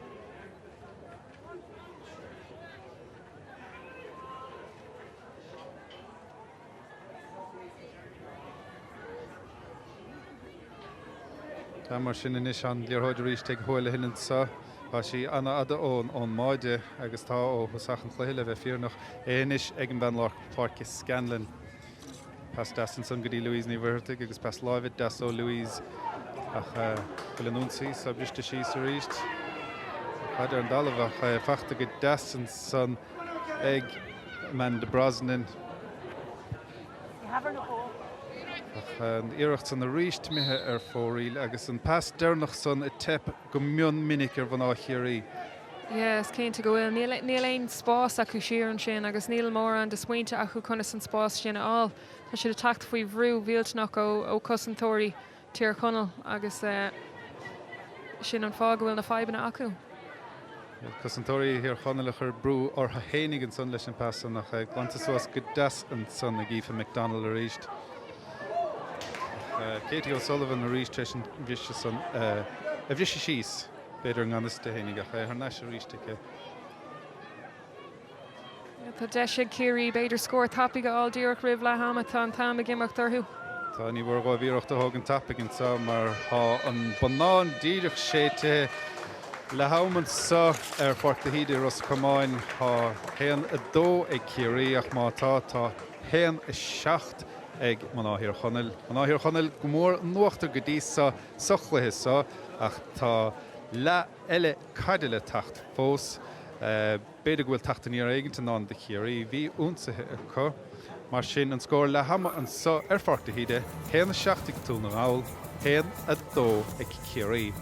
Tá mar sin anois an liathróid arís ag Houlihan anseo. Tá sí an-fhada ón ón mbáide agus tá ó thosach an chluiche le bheith fírinneach. É anois ag an bhean lár páirce Scanlon. Pas deas ansan go dtí Louise Ní Mhuircheartaigh agus pas láimhe deas ó Louise ach bhfuil an ionsaí seo briste síos arís. Caid ar an dtalamh ach fachta go deas ansan ag Amanda Brosnan. Ach an iarracht san arís imithe ar fóraoil agus an pas deireanach san ag teip go mion minic ar mhná Chiarraí. Yeah, is cinnte go bhfuil. Níl, níl aon spás acu siar ansin agus níl mórán de smaointe acu conas an spás sin a fháil. Tá siad ag teacht faoi bhrú mhillteanach ó, ó cosantóirí Tír Chonaill agus sin an fáth go bhfuil na fadhbanna acu. Cosantóirí Thír Chonaill a chuir brú orthu fhéinig ansan leis an pas san ach é glanta suas go deas ansan ag Aoife McDonnell arís. Katie O'Sullivan arís tar éis an bhriseadh san a bhriseadh síos, b'fhéidir i ngan fhios di fhéinig ach é thar n-ais arís aici. Tá deis ag Ciarraí b'fhéidir scór tapaidh a fháil díreach roimh leath ama. Tá an t-am ag imeacht orthu. Tá, ní mór dhóibh iarracht a thógaint tapaidh anseo mar tá an bonnán díreach séidte. Leath am anseo ar Pháirc de hÍde i Ros Comáin. Tá 1-2 ag Ciarraí ach má tá, tá 1-7 ag mná Thír Chonaill. Mná Thír Chonaill go mór in uachtar go dtí seo sa chluiche seo ach tá leath eile caide le teacht fós. B'fhéidir go bhfuil teacht aniar éigint i ndán do Chiarraí. Bhí ionsaithe acu. Mar sin, an scór leath ama anso ar Pháirc de hÍde, 1-7 ag Dún na nGall, 1-2 ag Ciarraí.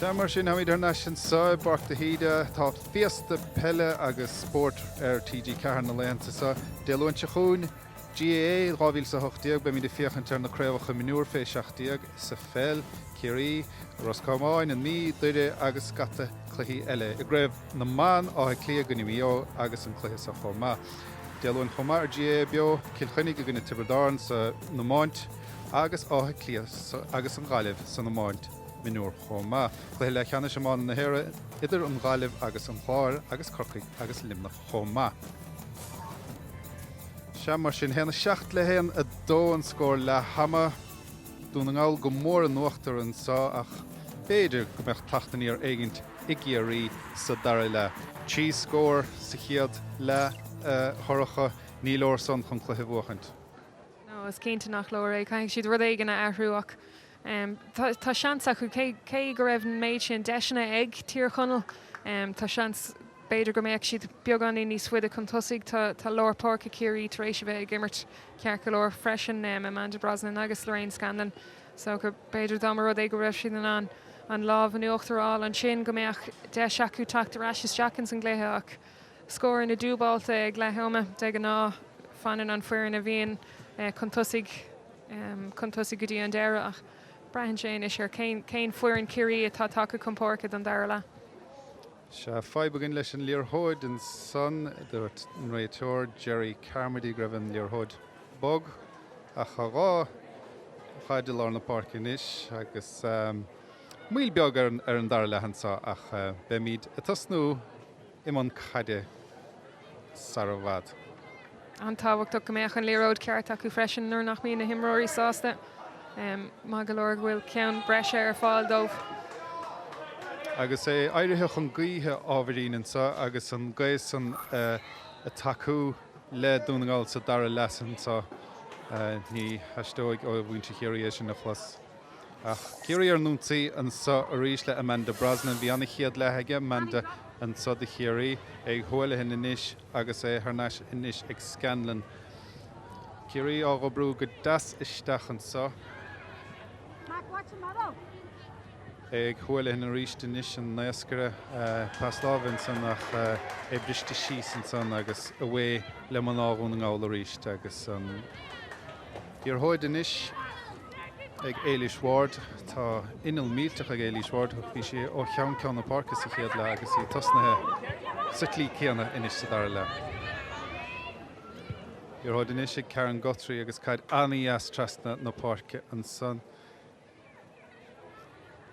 Sea, mar sin, táimid thar n-ais anseo i bPáirc de hÍde. Tá féasta peile agus spóirt ar TG4 na laethanta seo. Dé Luain seo chugainn, GAA 2018, beimid ag féachaint ar na craobhacha mionúr fé 17 sa pheil, Ciarraí, Ros Comáin, an Mhí, Doire agus scata cluichí eile. I gcraobh na mban, Áth Cliath i gcoinne Mhaigh Eo agus an cluiche seo chomh maith. Dé Luain chomh maith ar GAA Beo, Cill Chainnigh i gcoinne Tiobraid Árann san iomáint agus Áth Cliath agus an Ghaillimh san iomáint mionúr chomh maith. Cluiche leathcheannais iomána na hÉireann idir an Ghaillimh agus an Clár agus Corcaigh agus Luimneach chomh maith. Sea, mar sin, 1, 7 le 1, 2 an scór leath ama. Dún na nGall go mór in uachtar anseo ach b'fhéidir go mbeadh teacht aniar éigint i gCiarraí sa dara leath. 3 scór sa chéad leath, a Shorcha, ní leor san chun cluiche a bhuachaint. No, is cinnte nach leor é. Caithfidh siad rud éigin a athrú ach tá seans acu, cé go raibh an méid sin deiseanna ag Tír Chonaill, tá seans b'fhéidir go mbeadh siad beagáinín níos faide chun tosaigh. Tá lár páirce Chiarraí tar éis a bheith ag imirt ceart go leor freisin, Amanda Brosnan agus Lorraine Scanlon, so b'fhéidir dá mba rud é go raibh siad in ann an lámh in uachtar a fháil ansin go mbeadh deis acu teacht ar ais isteach ins an gcluiche ach Scóranna dúbailte ag leath ama. De ghnáth, fanann an foireann a bhíonn chun tosaigh chun tosaigh go dtí an deireadh ach braitheann sé anois ar cén foireann Ciarraí atá tagtha chun páirce don dara leath. Sea, fadhb againn leis an liathróid ansan, a dúirt an réiteoir, Gerry Carmody, go raibh an liathróid bog. Ach tá 2 chaid i lár na páirce anois agus moill beag ar an dara leath anso ach beimid ag tosnú i mbun caide sara i bhfad. An-tábhachtach go mbeadh an liathróid ceart acu freisin nuair nach mbíonn na himreoirí sásta. Maith go leor go bhfuil ceann breise ar fáil dóibh. Agus é éirithe chun gaoithe ábhairín anseo agus an gaoth san ag tacú le Dún na nGall sa dara leath anseo, ní theastóidh ó mhuintir Chiarraí é sin a chlos. Ach Ciarraí ar an ionsaí anseo arís le Amanda Brosnan. Bhí an-chéad leath aige Amanda anseo do Chiarraí. Ag Houlihan anois agus é thar n-ais anois ag Scanlon. Ciarraí á dh'oibriú go deas isteach anseo. Ag Houlihan arís anois an naoscaire. Pas láimhe ansan ach é briste síos ansan agus away le mná Dhún na nGall arís agus an liathróid anois ag Éilís Ward. Tá inneall millteach ag Éilís Ward. Bhí sí ó cheann ceann na páirce sa chéad leath agus í tosnaithe sa tslí céanna anois sa dara leath. Liathróid anois ag Karen Guthrie agus caid an-dheas trasna na páirce ansan.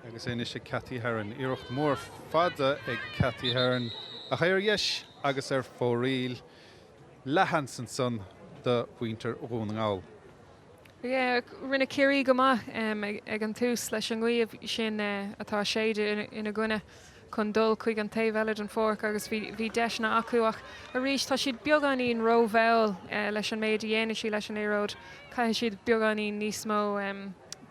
Agus é anois ag Cathy Herron. Iarracht mhór fada ag Cathy Herron ach é ar dheis agus ar fóraoil. Leathsheans ansan do mhuintir Dhún na nGall. Yeah, rinne Ciarraí go maith ag an tús leis an ngaoth sin atá ag séideadh ina gcoinne chun dul chuig an taobh eile den pháirc agus bhí deiseanna acu ach arís tá siad beagáinín rómhall leis an méid a dhéanann siad leis an liathróid. Caithfidh siad beagáinín níos mó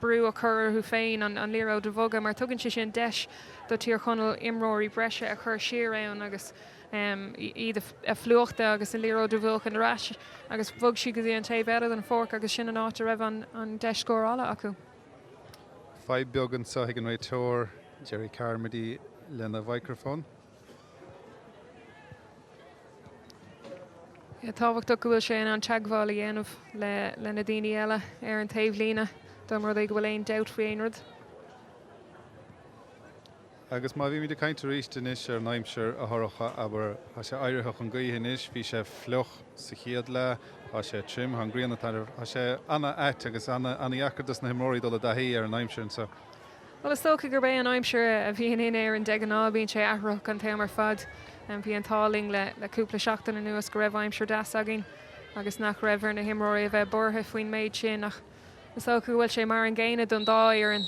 brú a chur orthu féin an liathróid a bhogadh mar tugann sé sin deis do Thír Chonaill imreoirí breise a chur siar ann agus iad a phlúchadh agus an liathróid a bhuachan ar ais agus bhog siad go dtí an taobh eile den pháirc agus sin an áit a raibh an deis scórála acu. Fadhb beag anseo ag an réiteoir, Gerry Carmody, lena mhicreafón. Tábhachtach go bhfuil sé in ann teagmháil a dhéanamh le na daoine eile ar an taobhlíne dá mba rud é go bhfuil aon dabht faoi aon rud. Agus má bhímid ag caint arís anois ar an aimsir, a Shorcha, abair, tá sé éirithe chun gaoithe anois, bhí sé fliuch sa chéad leath, tá sé tirim, tá an ghrian ag taitneamh, tá sé ana-ait agus ana-dheacair dos na himreoirí dul i dtaithí ar an aimsir anseo. Bhuel, is dócha gurb é an aimsir a bhíonn in Éirinn de ghnáth, bíonn sé athraitheach an t-am ar fad. Bhí an t-ádh linn le cúpla seachtain anuas go raibh aimsir deas againn agus nach raibh ar na himreoirí a bheith buartha faoin méid sin ach is dócha go bhfuil sé mar an gcéanna don dá fhoireann.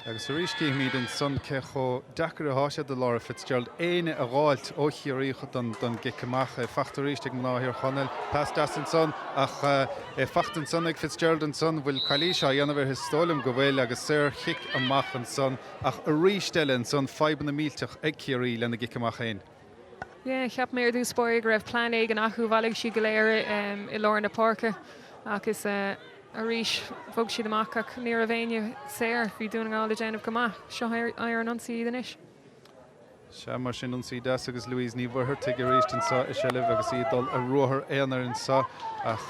Agus arís cífimid ansan cé chomh deacair atá sé do Laura Fitzgerald éinne a dh'fháilt ó Chiarraí don gcic amach. É fachta arís ag mná Thír Chonaill. Pas deas ansan ach é fachta ansan ag Fitzgerald ansan. Bhfuil calaois á dhéanamh uirthi? Is dóigh liom go bhfuil agus saor-chic amach ansan ach arís eile ansan fadhbanna millteach ag Ciarraí lena gcic amach fhéin. Yeah, cheap mé ar dtús báire go raibh plean éigin acu, bhailigh siad go léir i lár na páirce ach is arís bhog siad amach ach ní raibh éinne saor, bhí Dún na nGall ag déanamh go maith. Seo ar an ionsaí iad anois. Sea, mar sin, ionsaí deas agus Louise Ní Mhuircheartaigh arís anseo i seilbh agus í ag dul ar ruathar aonair anseo ach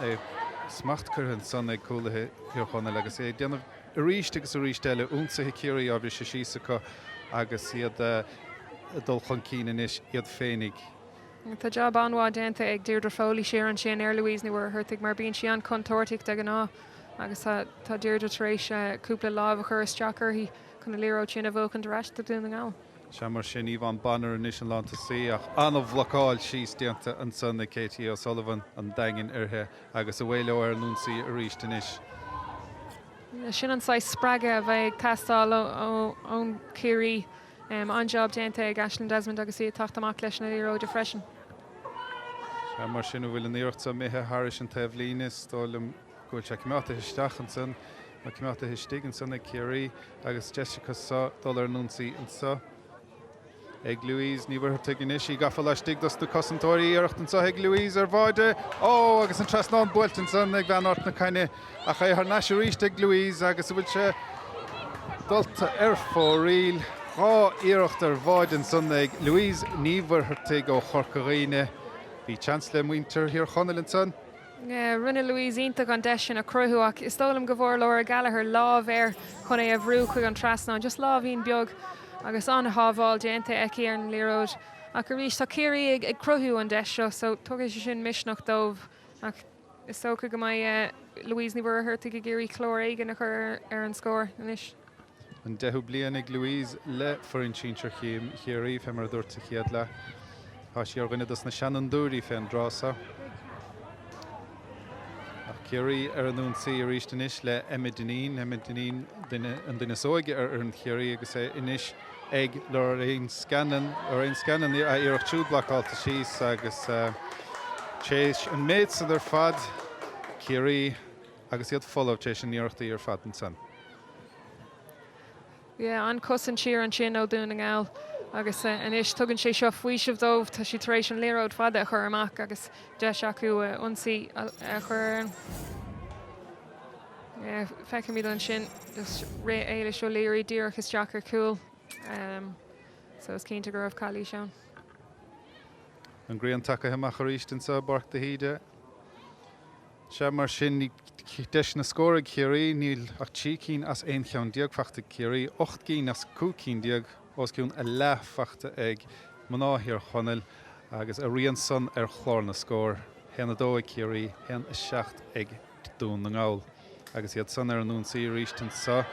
é smacht curtha ansan ag cúlaithe Thír Chonaill agus é ag déanamh arís agus arís eile, ionsaithe Chiarraí á bhriseadh síos acu agus iad ag dul chun cinn anois iad féinig. Tá jab an-mhaith déanta ag Deirdre Foley siar ansin ar Louise Ní Mhuircheartaigh mar bíonn sí an-chontúirteach de ghnáth agus tá Deirdre tar éis cúpla lámh a chur isteach uirthi chun an liathróid sin a bhuachaint ar ais do Dhún na nGall. Sea, mar sin, Yvonne Bonner anois an lántosaí ach an-bhlocáil síos déanta ansan ag Katie O'Sullivan an Daingin uirthi agus away leo ar an ionsaí arís anois. Sin an saghas spreagadh a bheidh ag teastáil ón Chiarraí. An-jab déanta ag Aisling Desmond agus í ag teacht amach leis na liathróide freisin. Sea, mar sin, an bhfuil an iarracht seo imithe thairis an taobhlíne? Is dóigh liom go bhfuil sé coimeádtaithe isteach ansan, nó coimeádtaithe istigh ansan ag Ciarraí agus deis acu so dul ar an ionsaí anso. Ag Louise Ní Mhuircheartaigh anois, í gafa laistigh dos na cosantóirí, iarracht anso ag Louise ar bháide, ó agus an trasnán buailte ansan ag bean Ard na Caithne ach é thar n-ais arís ag Louise agus an bhfuil sé dulta ar fóraoil. 2 iarracht ar bháide ansan ag Louise Ní Mhuircheartaigh ó Chorca Dhuibhne. Bhí seans le muintir Thír Chonaill ansan. Rinne Louise iontach an deis sin a chruthú ach is dóigh liom go bhfuair Laura Gallagher lámh air chun é a bhrú chuig an trasnán, just láimhín beag agus an-shábháil déanta aici ar an liathróid. Ach arís, tá Ciarraí ag cruthú an deis seo so tugann sé sin misneach dóibh ach is dócha go mbeidh Louise Ní Mhuircheartaigh ag iarraidh clár éigin a chur ar an scór anois. An deichiú bliain ag Louise le foireann sinsir Chiarraí, fé mar a dúrt sa chéad leath. Tá sí ar dhuine dos na seanfhondúirí fén dtráth so. Ach Ciarraí ar an ionsaí arís anois le Emma Dineen. Emma Dineen, duine, an duine is óige ar fhoireann Chiarraí agus é anois ag Lorraine Scanlon. Lorraine Scanlon, a iarracht siúd blocáilte síos agus tar éis an méid san ar fad, Ciarraí agus iad folamh tar éis na n-iarrachtaí ar fad ansan. Yeah, an-chosaint siar ansin ó Dhún na nGall agus anois tugann sé seo faoiseamh dóibh. Tá siad tar éis an liathróid fada a chur amach agus deis acu ionsaí a chur ar an. Yeah, feicimid ansin just rith Éilis O'Leary díreach isteach ar chúl. Um, so is cinnte go raibh calaois ann. An ghrian tagtha amach arís anseo i bPáirc de hÍde. Sea, mar sin, deiseanna scóir ag Ciarraí, níl ach 3 cinn as 11 cheann faighte ag Ciarraí, 8 gcinn as 15 cinn, os cionn a leath faighte ag mná Thír Chonaill agus a rian san ar chlár na scór, 1, 2 ag Ciarraí, 1, 7 ag Dún na nGall. Agus iad san ar an ionsaí arís anseo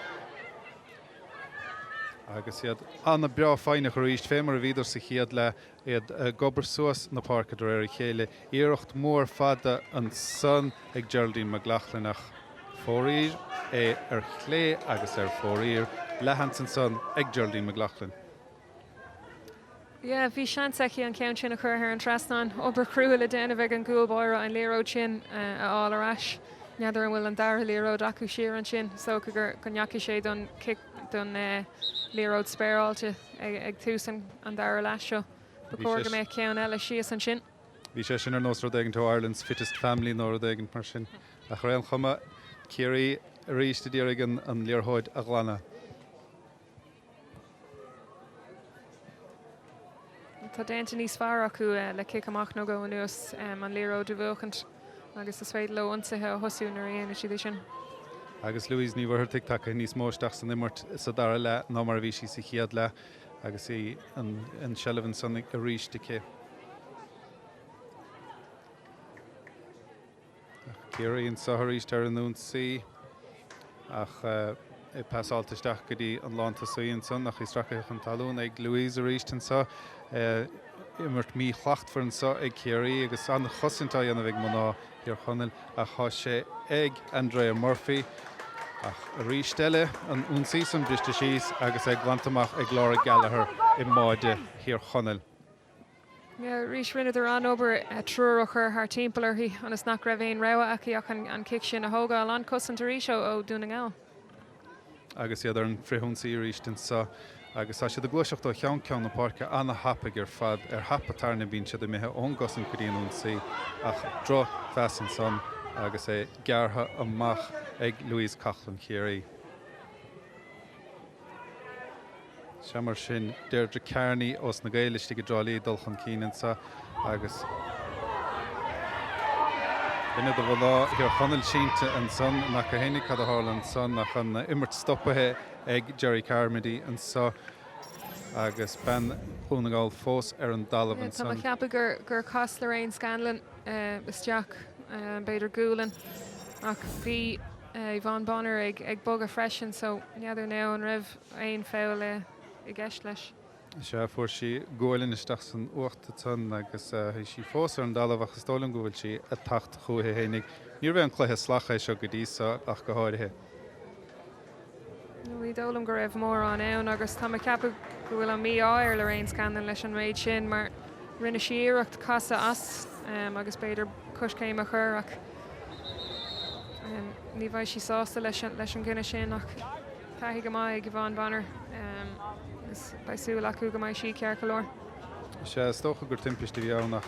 agus iad an-bhreá foighneach arís, fé mar a bhíodar sa chéad leath. Iad ag obair suas na páirce de réir a chéile. Iarracht mhór fada ansan ag Geraldine McLaughlin ach fóraoir é ar chlé agus ar fóraoil. Leathsheans ansan ag Geraldine McLaughlin. Yeah, bhí seans aici an ceann sin a chur thar an trasnán. Obair chrua le déanamh ag an gcúl báire an liathróid sin a fháil ar ais. N'fheadar an bhfuil an dara liathróid acu siar ansin. Is dócha go ndeachaigh sé don cic don liathróid spéireáilte. Ag tús an dara leath seo, ba chóir go mbeadh ceann eile síos ansin. Bhí sé sin ar nós rud éigin ó Ireland's Fittest Family nó rud éigin mar sin. Ach ar aon chuma, Ciarraí arís a d'iarraidh an liathróid a ghlanadh. Tá déanta níos fearr acu le cic amach nó dhó anuas an liathróid a bhuachaint. Agus is féidir leo ionsaithe a thosú nuair a dhéanann siad é sin. Agus Louise Ní Mhuircheartaigh tagtha níos mó isteach san imirt sa dara leath ná mar a bhí sí sa chéad leath agus í an seilbh ansan arís aici. Ach Ciarraí anseo arís ar an ionsaí ach é pasáilte isteach go dtí an lántosaí ansan ach í sractha chun talún ag Louise arís anseo. Imirt mhíshlachtmhar anseo ag Ciarraí agus an-chosaint á dhéanamh ag mná Thír Chonaill ach tá sé ag Andrea Murphy ach arís eile an ionsaí san briste síos agus é glanta amach ag Laura Gallagher i mbáide Thír Chonaill. Arís rinneadar an-obair triúr a chur thar timpeall uirthi ionas nach raibh aon rogha aici ach an cic sin a thógáil. An-chosaint arís ó Dhún na nGall. Agus iad ar an bhfrithionsaí arís anseo agus tá siad ag gluaiseacht ó cheann ceann na páirce an-thapaidh ar fad. Ar thapa tairne bíonn siad imithe ón gcosaint go dtí an ionsaí ach drochphas ansan agus é gearrtha amach ag Louise Coughlan Chiarraí. Sea mar sin, Deirdre Kearney ós na Gaeil istigh i dTrá Lí ag dul chun cinn anseo agus duine de mhná Thír Chonaill sínte ansan. N'fheaca fhéinig cad a tharla ansan ach an imirt stoptha ag Gerry Carmody anseo agus bean Dhún na nGall fós ar an dtalamh ansan. Tá mé ag ceapadh gur chas Lorraine Scanlon isteach, b'fhéidir gualainn, ach bhí Yvonne Bonner ag bogadh freisin so n'fheadar now an raibh aon foul i gceist leis. Sea, fuair sí gualainn isteach san ucht ansan agus bhí sí fós ar an dtalamh ach is dóigh liom go bhfuil sí ag teacht chúithi fhéinig. Níorbh aon cluiche salach é seo go dtí so ach go háirithe. Ní dóigh liom go raibh mórán ann agus tá mé ag ceapadh go bhfuil an mí-ádh ar Lorraine Scanlon leis an méid sin mar rinne sí iarracht casadh as agus b'fhéidir coiscéim a chur ach ní bheidh sí sásta leis an gcinneadh sin ach taithí go maith ag Yvonne Bonner agus beidh súil acu go mbeidh sí ceart go leor. Sea, is dócha gur timpiste a bhí ann ach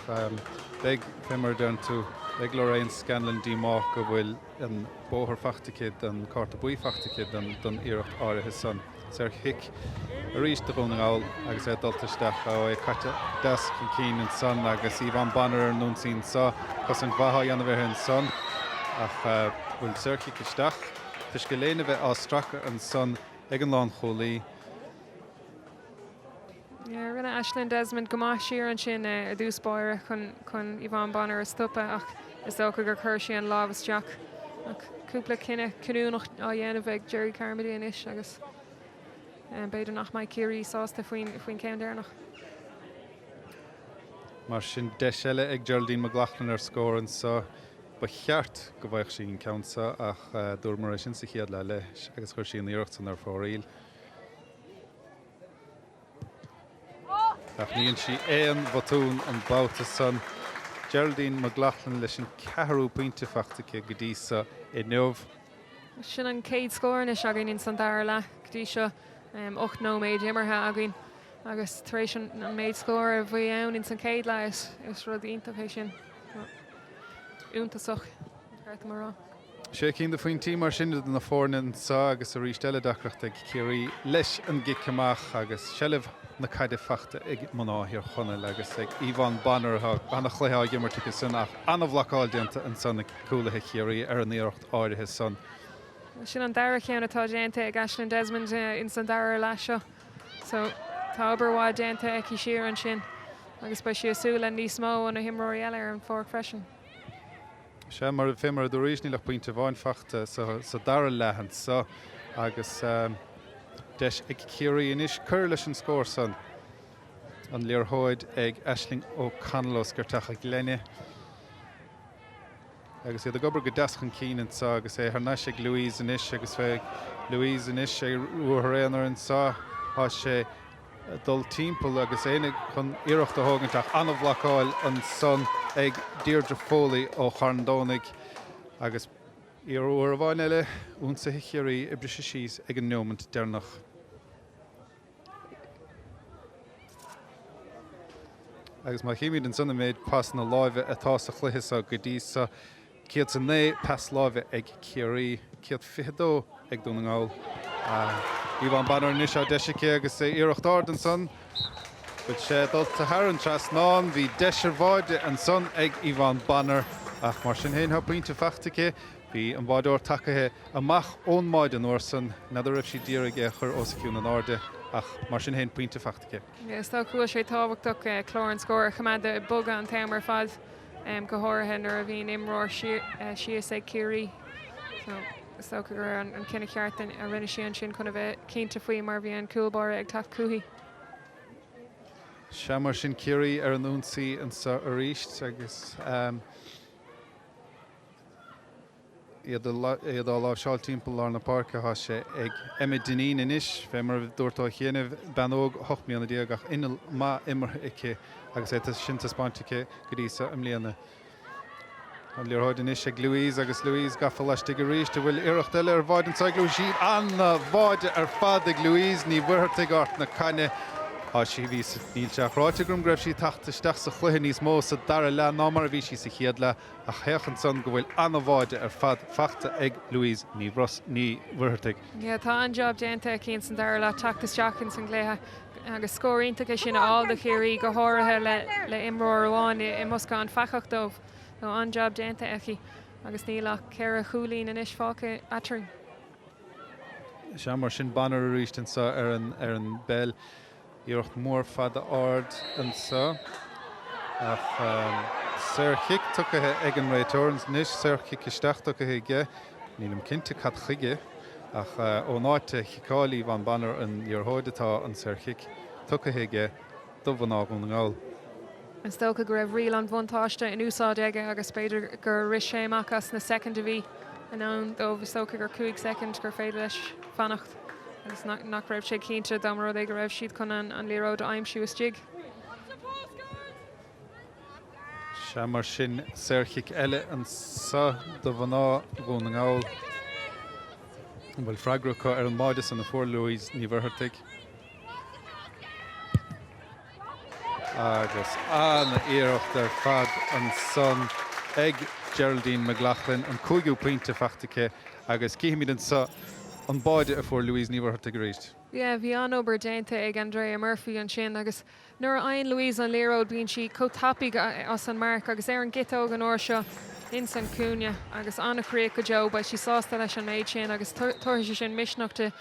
beidh, fé mar a deireann tú, beidh Lorraine Scanlon díomách go bhfuil an bóthar faighte aici don cárta buí faighte aici don iarracht áirithe san. Saorchic arís do Dhún na nGall agus é dulta isteach. Ó, é caite deas chun cinn ansan agus Yvonne Bonner ar an ionsaí anso. Cosaint mhaith á dhéanamh uirthi ansan ach bhfuil saorchic isteach toisc a léine bheith á stracadh ansan ag an lánchúlaí. Rinne Aisling Desmond go maith siar ansin i dtús báire chun Yvonne Bonner a stopadh ach is dócha gur chuir sí an lámh isteach. Ach cúpla cinneadh cinniúnach á dhéanamh ag Gerry Carmody anois agus b'fhéidir nach mbeidh Ciarraí sásta faoin cheann deireanach. Mar sin, deis eile ag Geraldine McLaughlin ar scór anseo. Ba cheart go bhfaigheadh sí an ceann seo ach dúramar é sin sa chéad leath leis agus chuir sí an iarracht san ar fóraoil. Ach ní dhein sí aon bhotún an babhta san. Geraldine McLaughlin leis an ceathrú pointe faighte aici go dtí so inniu. Sin an chéad scór anois againn ins an dara leath go dtí seo. 8 nóiméad imeartha againn agus tar éis an méid scór a bhí ann ins an chéad leath is rud iontach é sin. Iontasach, ba cheart dom a rá. Sé cinn de phointí mar sin idir na foirne anseo agus arís eile deacracht ag Ciarraí leis an gcic amach agus seilbh na caide faighte ag mná Thír Chonaill agus ag Yvonne Bonner atá an-chluiche á imirt aici san ach an-bhlocáil déanta ansan ag cúlaithe Chiarraí ar an iarracht áirithe san. Sin an dara ceann atá déanta ag Aisling Desmond ins an dara leath seo so tá obair mhaith déanta aici siar ansin agus beidh sí ag súil le níos mó ó na himreoirí eile ar an pháirc freisin. Sea, mar, fé mar a dúraís, níl ach pointe amháin faighte sa dara leath anseo agus deis ag Ciarraí anois cur leis an scór san. An liathróid ag Aisling O'Connell ó Sceirteach a' Ghleanna agus iad ag obair go deas chun cinn anseo agus é thar n-ais ag Louise anois agus beidh Louise anois ag ruathar aonair anseo. Tá sé. ag dul timpeall agus é chun iarracht a thógaint ach an-bhlocáil ansan ag Deirdre Foley ó Charn Domhnaigh agus uair amháin eile ionsaithe Chiarraí ag briseadh síos ag an neomant deireanach. Agus má chímid ansan an méid pasanna láimhe atá sa chluiche seo go dtí seo, 109 pas láimhe ag Ciarraí, 122 ag Dún na nGall. Yvonne Bonner anois á deis aici agus iarracht ard ansan. Bhfuil sé dulta thar an trasnán? Bhí deis ar bháide ansan ag Yvonne Bonner ach mar sin féin tá pointe faighte aici. Bhí an báideoir tacaithe amach ón mbáide an uair san. N'fheadar raibh sí d'iarraidh é a chur os a cionn in airde ach mar sin féin pointe faighte aici. Is dócha go bhfuil sé tábhachtach clár an scóir a choimeád ag bogadh an t-am ar fad. go háirithe nuair a bhíonn imreoir síos ag Ciarraí. So, is dócha gur an cinneadh ceart a rinne sí ansin chun a bheith cinnte faoi mar bhí an cúl báire ag teacht chúithi. Sea, mar sin Ciarraí ar an ionsaí anseo arís agus iad á láimhseáil timpeall lár na páirce. Tá sé ag Emma Dineen anois, fé mar a dúirt ó chianaibh, bean óg 18 mbliana ach inneall maith imeartha aici agus é sin taispeáinte aici go dtí seo i mbliana. An liathróid anois ag Louise agus Louise gafa laistigh arís. An bhfuil iarracht eile ar bháide anseo ag Louise? An-bháide ar fad ag Louise Ní Mhuircheartaigh, Ard na Caithne. Tá sí, bhí, níl sé ach ráite agam go raibh sí ag teacht isteach sa chluiche níos mó sa dara leath ná mar a bhí sí sa chéad leath. Ach féach ansan go bhfuil an-bháide ar fad fachta ag Louise Ní Ní Mhuircheartaigh. Yeah, tá an-jab déanta aici ins an dara leath teacht isteach ins an gcluiche agus scór iontach é sin a fháil do Chiarraí, go háirithe le le imreoir amháin i mbosca an pheacach dóibh. So an-jab déanta aici agus níl ach ceithre chúilín anois fágtha eatarthu. Sea, mar sin Bonner arís anseo ar an ar an bpeil. Iarracht mhór fada ard anseo ach saorchic tugtha ag an réiteoir anois, saorchic isteach tugtha aige. Nílim cinnte cad chuige ach ón áit a chiceáil Yvonne Bonner an liathróid atá an saorchic. tugtha aige do mhná Dhún na nGall. Is dócha go raibh riail an bhuntáiste in úsáid aige agus b'fhéidir gur rith sé amach as na soicind a bhí in ann dóibh. Is dócha gur 5 soicind gur féidir leis fanacht agus nach raibh sé cinnte dá mba rud é go raibh siad chun an liathróid a aimsiú istigh. Sea, mar sin, saorchic eile anseo do mhná Dhún na nGall. An bhfuil freagra acu ar an mbáide san a fuair Louise Ní Mhuircheartaigh? Agus an-iarracht ar fad ansan ag Geraldine McLaughlin, an cúigiú pointe faighte aici agus cífimid anseo an báide a fuair Louise Ní Mhuircheartaigh arís. Yeah, bhí an-obair déanta ag Andrea Murphy ansin agus Nuair a fhaigheann Louise an liathróid bíonn sí chomh tapaidh as an marc agus ar an gciotóg an uair seo ins an cúinne agus an-chríoch go deo. Beidh sí sásta leis an méid sin agus tabharfaidh sé sin misneach di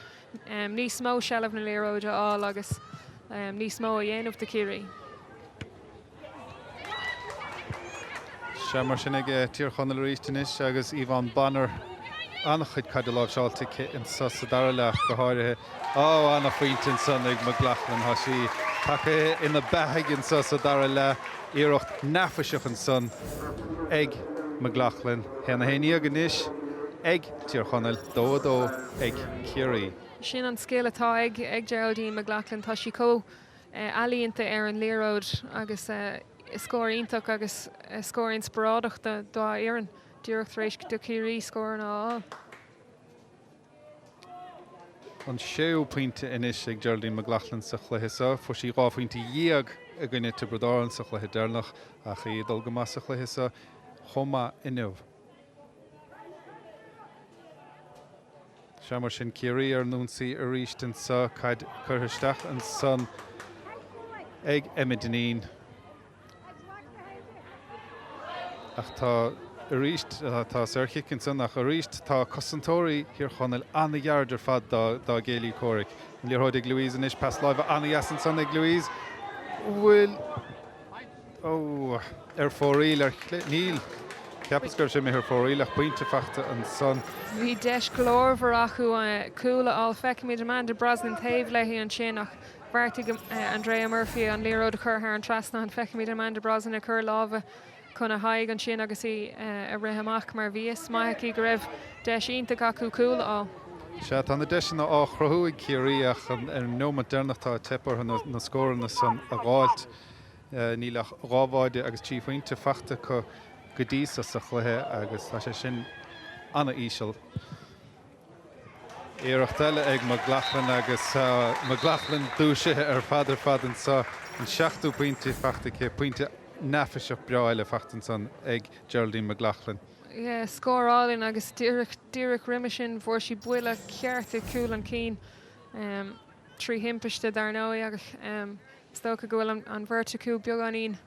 níos mó seilbh na liathróide a fháil agus níos mó a dhéanamh do Chiarraí. Sea, mar sin ag Tír Chonaill arís anois agus Yvonne Bonner an-chuid caide láimhseáilte aici anso sa dara leath go háirithe. Ó, an-phointe ansan ag McLaughlin. Tá sí tagtha ina beathaidh anso sa dara leath. Iarracht neafaiseach ansan ag McLaughlin. 1-11 anois ag Tír Chonaill, 2-2 ag Ciarraí. Sin an scil atá ag Geraldine McLaughlin. Tá sí chomh ealaíonta ar an liathróid agus scór iontach agus scór inspioráideach dá fhoireann díreach tar éis do Chiarraí scóranna a fháil. An séú pointe anois ag Geraldine McLaughlin sa chluiche seo. Fuair sí 12 phointe i gcoinne Tiobraid Árann sa chluiche deireanach ach í ag dul go maith sa chluiche seo chomh maith inniu. Sea, mar sin, Ciarraí ar an ionsaí arís anseo. Caid curtha isteach ansan ag Emma Dineen. Ach tá arís, tá saorchic ansan ach arís tá cosantóirí Thír Chonaill an-ghairid ar fad dá gcéilí comhraic. An liathróid ag Louise anois, pas láimhe an-dheas ansan ag Louise. Bhfuil, ó, ar fóraoil ar chlé, níl. Cheapas go raibh sé imithe ar fóraoil ach pointe faighte ansan. Bhí deis ghlórmhar acu cúl a fháil. Feicimid Amanda Brosnan taobh léi ansin ach Bheartaigh Andrea Murphy an liathróid a chur thar an trasnán. Feicimid Amanda Brosnan ag cur láimhe chun a haghaidh ansin agus í ag rith amach mar bhí fhios maith aici go raibh deis iontach acu cúl a fháil. Sea, tá na deiseanna á chruthú ag Ciarraí ach ar an neomat deireanach tá ag teip orthu na scóranna san a dh'fháilt. Níl ach dhá bháide agus trí phointe faighte acu go dtí so sa chluiche agus tá sé sin ana-íseal. Iarracht eile ag McLaughlin agus McLaughlin dúisithe ar fad ar fad anseo. An seachtú pointe faighte aici, pointe neafaiseach breá eile faighte ansan ag Geraldine McLaughlin. Yeah, scór álainn agus díreach, díreach roimhe sin fuair sí buille ceart i gcúl an chinn trí thimpiste dar ndóigh agus is dócha go bhfuil an bheirt acu beagáinín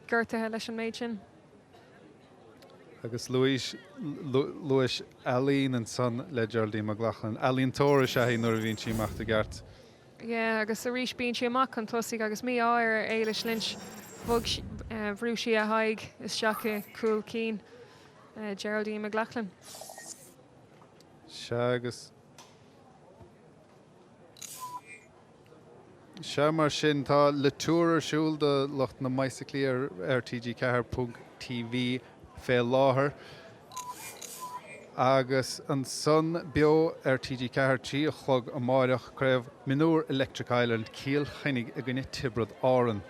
gortaithe leis an méid sin. Agus luais, luais ealaín ansan le Geraldine McLaughlin. Ealaíontóir is ea í nuair a bhíonn sí amach i gceart. Yeah, agus arís bíonn sí amach chun tosaigh agus mí-ádh ar Éilis Lynch. Bhog sí, bhrú sí a haghaidh isteach i gcúl cinn Geraldine McLaughlin. Sea, agus. Sea, mar sin, tá Le Tour ar siúl do lucht na mbicyclí ar TG4.tv fé láthair. Agus ansan, beo ar TG4, 3 a chlog amáireach, Craobh Mionúr Electric Ireland, Cill Chainnigh i gcoinne Tiobraid Árann.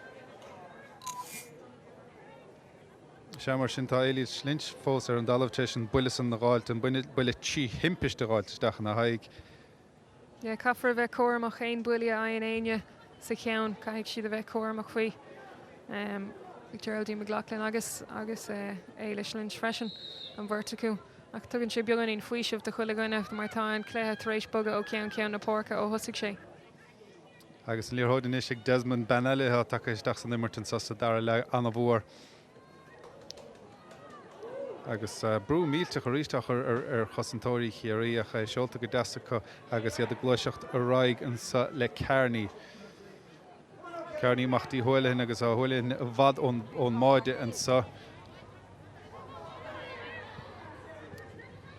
Sea, mar sin, tá Éilís Lynch fós ar an dtalamh tar éis an buille san a dh'fháilt, an buille trí thimpiste a dh'fháilt isteach ina haghaidh. Yeah, caithfear a bheith cúramach, aon buillí a fhaigheann éinne sa cheann, caithfidh siad a bheith cúramach faoi. Geraldine McLaughlin agus agus Éilis Lynch freisin, an bheirt acu. Ach tugann sé beagáinín faoisimh do chuile dhuine mar tá an cluiche tar éis bogadh ó cheann ceann na páirce ó thosaigh sé. Agus an liathróid anois ag Desmond, bean eile atá tagtha isteach san imirt anseo sa dara leath, an-mhór. Agus brú millteach arís á chur ar chosantóirí Chiarraí ach é seolta go deas acu agus iad ag gluaiseacht ar aghaidh anseo le Kearney. Kearney amach dtí Houlihan agus Houlihan i bhfad ón mbáide anseo.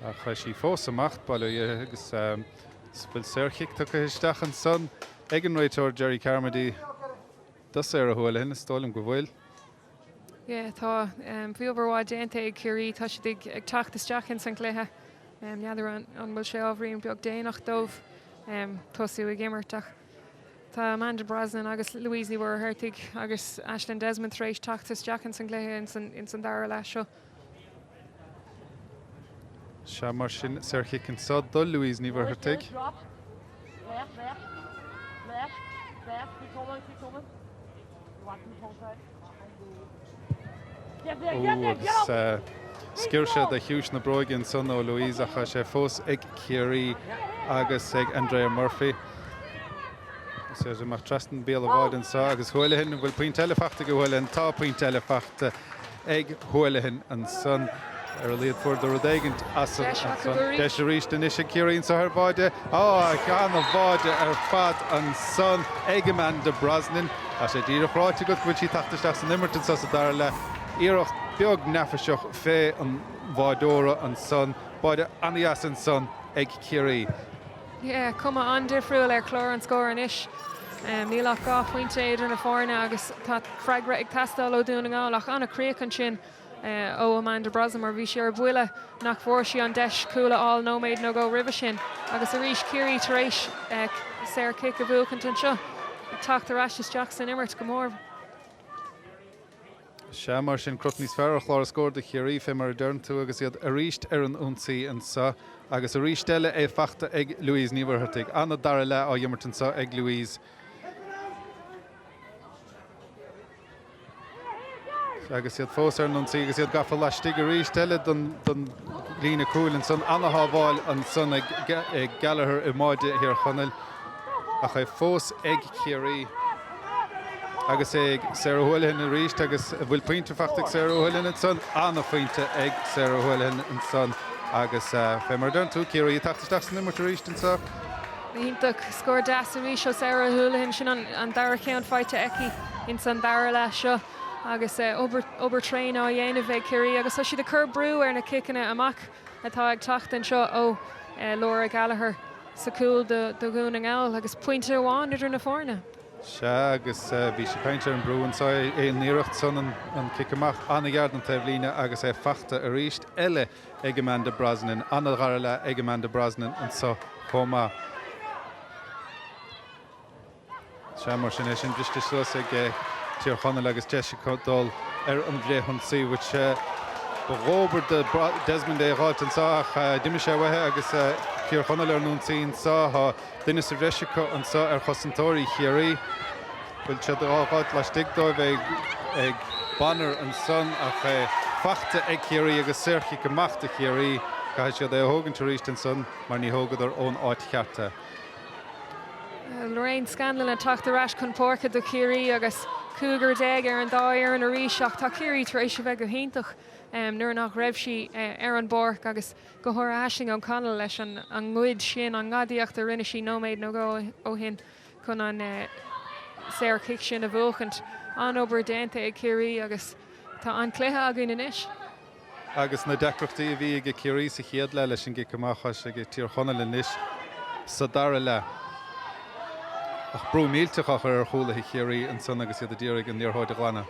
Ach tá sí fós amach, bail ó Dhia uirthi, agus bhfuil saorchic tugtha isteach ansan. ag an réiteoir Gerry Carmody do Sarah Houlihan, is dóigh liom go bhfuil. Yeah, tá. Bhí obair mhaith déanta ag Ciarraí. Tá siad ag teacht isteach ins an gcluiche. N'fheadar an bhfuil sé ábhairín beag déanach dóibh tosú ag imirt ach tá Amanda Brosnan agus Louise Ní Mhuircheartaigh agus Ashlyn Desmond tar éis teacht isteach ins an gcluiche ins an dara leath seo. Sea, mar sin, saorchic anso do Louise Ní Mhuircheartaigh. Ó, agus sciúrse de chiumhais na bróige ansan ó Louise ach tá sé fós ag Ciarraí agus ag Andrea Murphy. Is amach trasna béal an bháide anso agus Houlihan, an bhfuil pointe eile fachta ag Houlihan? Tá pointe eile fachta ag Houlihan ansan. Ar a laghad fuaireadar rud éigint as ansan. Deis arís anois ag Ciarraí anso ar bháide. Á, ana-bháide ar fad ansan ag Amanda Brosnan. Tá sé díreach ráite agat go bhfuil sí ag teacht isteach san imirt anso sa dara leath. Iarracht beag neafaiseach fé an bháideora ansan. Báide ana-dheas ansan ag Ciarraí. Yeah, cuma an-difriúil ar chlár an scóir anois. Níl ach 2 phointe idir na foirne agus tá freagra ag teastáil ó Dhún na nGall ach an-chríoch ansin ó Amanda Brosnan mar bhí sí ar buile nach bhfuair sí an deis cúl a fháil nóiméad nó dhó roimhe sin. Agus arís Ciarraí tar éis saorchic a bhuachaint anseo, ag teacht ar ais isteach san imirt go mór. Sea, mar sin, crot níos fearr ar chlár an scóir do Chiarraí, fé mar a deireann tú, agus iad arís ar an ionsaí anseo. Agus arís eile é fachta ag Louise Ní Mhuircheartaigh. Ana-dara leath á imirt anseo ag Louise. Agus iad fós ar an ionsaí agus iad gafa laistigh arís eile den líne cúil ansan. Ana-shábháil ansan ag Gallagher i mbáide Thír Chonaill ach é fós ag Ciarraí. Agus é ag Sarah Houlihan arís agus an bhfuil pointe fachta ag Sarah Houlihan ansan? Ana-phointe ag Sarah Houlihan ansan agus fé mar a deireann tú, Ciarraí ag teacht isteach san imirt arís anso. Iontach. Scór deas arís ó Sarah Houlihan. Sin an dara ceann faighte aici ins an dara leath seo agus obair tréan á dhéanamh ag Ciarraí agus tá siad ag cur brú ar na ciceanna amach atá ag teacht anseo ó Laura Gallagher sa chúl do Dhún na nGall agus pointe amháin idir na foirne. Sea, agus bhí sí ag caint ar an brú anso, an iarracht san an cic amach an-ghearr don taobhlíne agus é fachta arís eile ag Amanda Brosnan. Ana-dhara leath ag Amanda Brosnan anso chomh maith. Sea, mar sin é sin briste suas ag Tír Chonaill agus deis acu dul ar an bhfrithionsaí, which ba dhóbair do Desmond é a dh'fháilt anso ach d'imigh sé uaithi agus Tír Chonaill ar an ionsaí anso. Tá duine sa bhreis acu anso ar chosantóirí Chiarraí. Bhfuil siad á dh'fháilt laistigh dóibh ag Bonner ansan ach é fachta ag Ciarraí agus saorchic amach do Chiarraí. Caithfidh siad é a thógaint arís ansan mar ní thógadar ón áit cheart é. Lorraine Scanlon ag teacht ar ais chun páirce do Chiarraí agus cúigear déag ar an dá fhoireann arís ach tá Ciarraí tar éis a bheith go hiontach nuair nach raibh sí ar an bpáirc agus go háirithe Aisling O'Connell leis an ngoid sin, an ngadaíocht a rinne sí nóiméad nó dhó ó shin chun an saorchic sin a bhuachaint. An-obair déanta ag Ciarraí agus tá an cluiche againn anois. Agus na deacrachtaí a bhí ag Ciarraí sa chéad leath leis an gcic amach, tá sé ag Tír Chonaill anois sa dara leath. Ach brú millteach á chur ar chúlaithe Chiarraí ansan agus iad a d'iarraidh an liathróid a ghlanadh.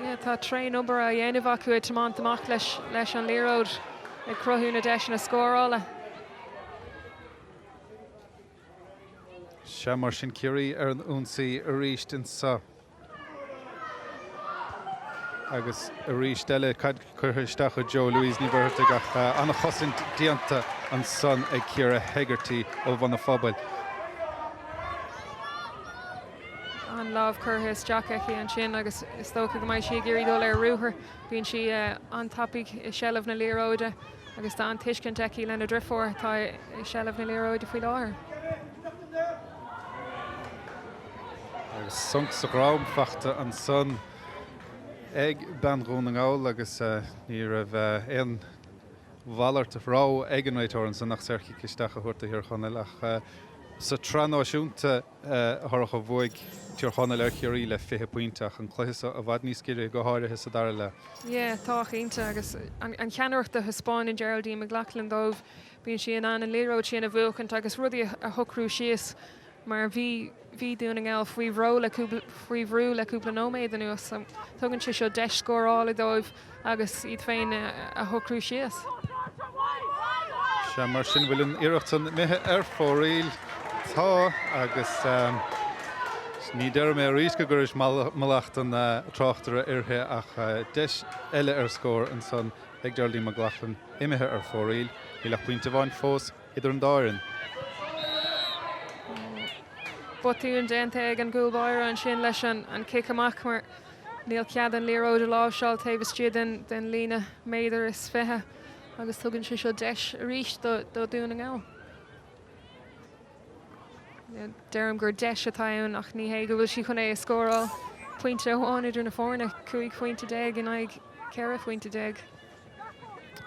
Yeah, tá tréan-obair á dhéanamh acu ag tiomáint amach leis leis an liathróid, ag cruthú na deiseanna scórála. Sea, mar sin Ciarraí ar an ionsaí arís anso. Agus arís eile, caid curtha isteach i dtreo Louise Ní Mhuircheartaigh ach an-chosaint déanta ansan ag Ciara Hegarty ó Bhun an Phobail. An-lámh curtha isteach aici ansin agus is dócha go mbeidh sí ag iarraidh dul ar ruathar. Bíonn sí an-tapaidh i seilbh na liathróide. Agus tá an-tuiscint aici lena driofúr atá i seilbh na liathróide faoi láthair. Agus sonc sa dhrom fachta ansan ag bean Dhún na nGall agus ní raibh aon mhalairt rogha ag an réiteoir ansan ach saorchic isteach a thabhairt do Thír Chonaill ach sa tsraith náisiúnta a Shorcha bhuaigh Tír Chonaill ar Chiarraí le 20 pointe ach an cluiche seo i bhfad níos giorra go háirithe sa dara leath. Yeah, tá cinnte agus an cheannaireacht a thaispeánann Geraldine McLaughlin dóibh. Bíonn sí in ann an liathróid sin a bhuachaint agus rudaí a shocrú síos mar bhí bhí Dún na nGall faoi bhró le faoi bhrú le cúpla nóiméad anuas. Tugann sé seo deis scórála dóibh agus iad féin a shocrú síos. Sea, mar sin, bhfuil an iarracht san imithe ar fóraoil? Tá, agus ní déarfaidh mé arís go gcuiris mallacht an tráchtaire uirthi ach deis eile ar scór ansan ag Geraldine McLaughlin imithe ar fóraoil. Níl ach pointe amháin fós idir an dá fhoireann. Botún déanta ag an gcúl báire ansin leis an cic amach mar níl cead an liathróid a láimhseáil taobh istigh den líne méadar is 20 agus tugann sé seo deis arís do Dhún na nGall. Deirim gur deis atá ann ach ní hé go bhfuil sí chun é a scóráil. Pointe amháin idir na foirne, 15 phointe in aghaidh 14 phointe.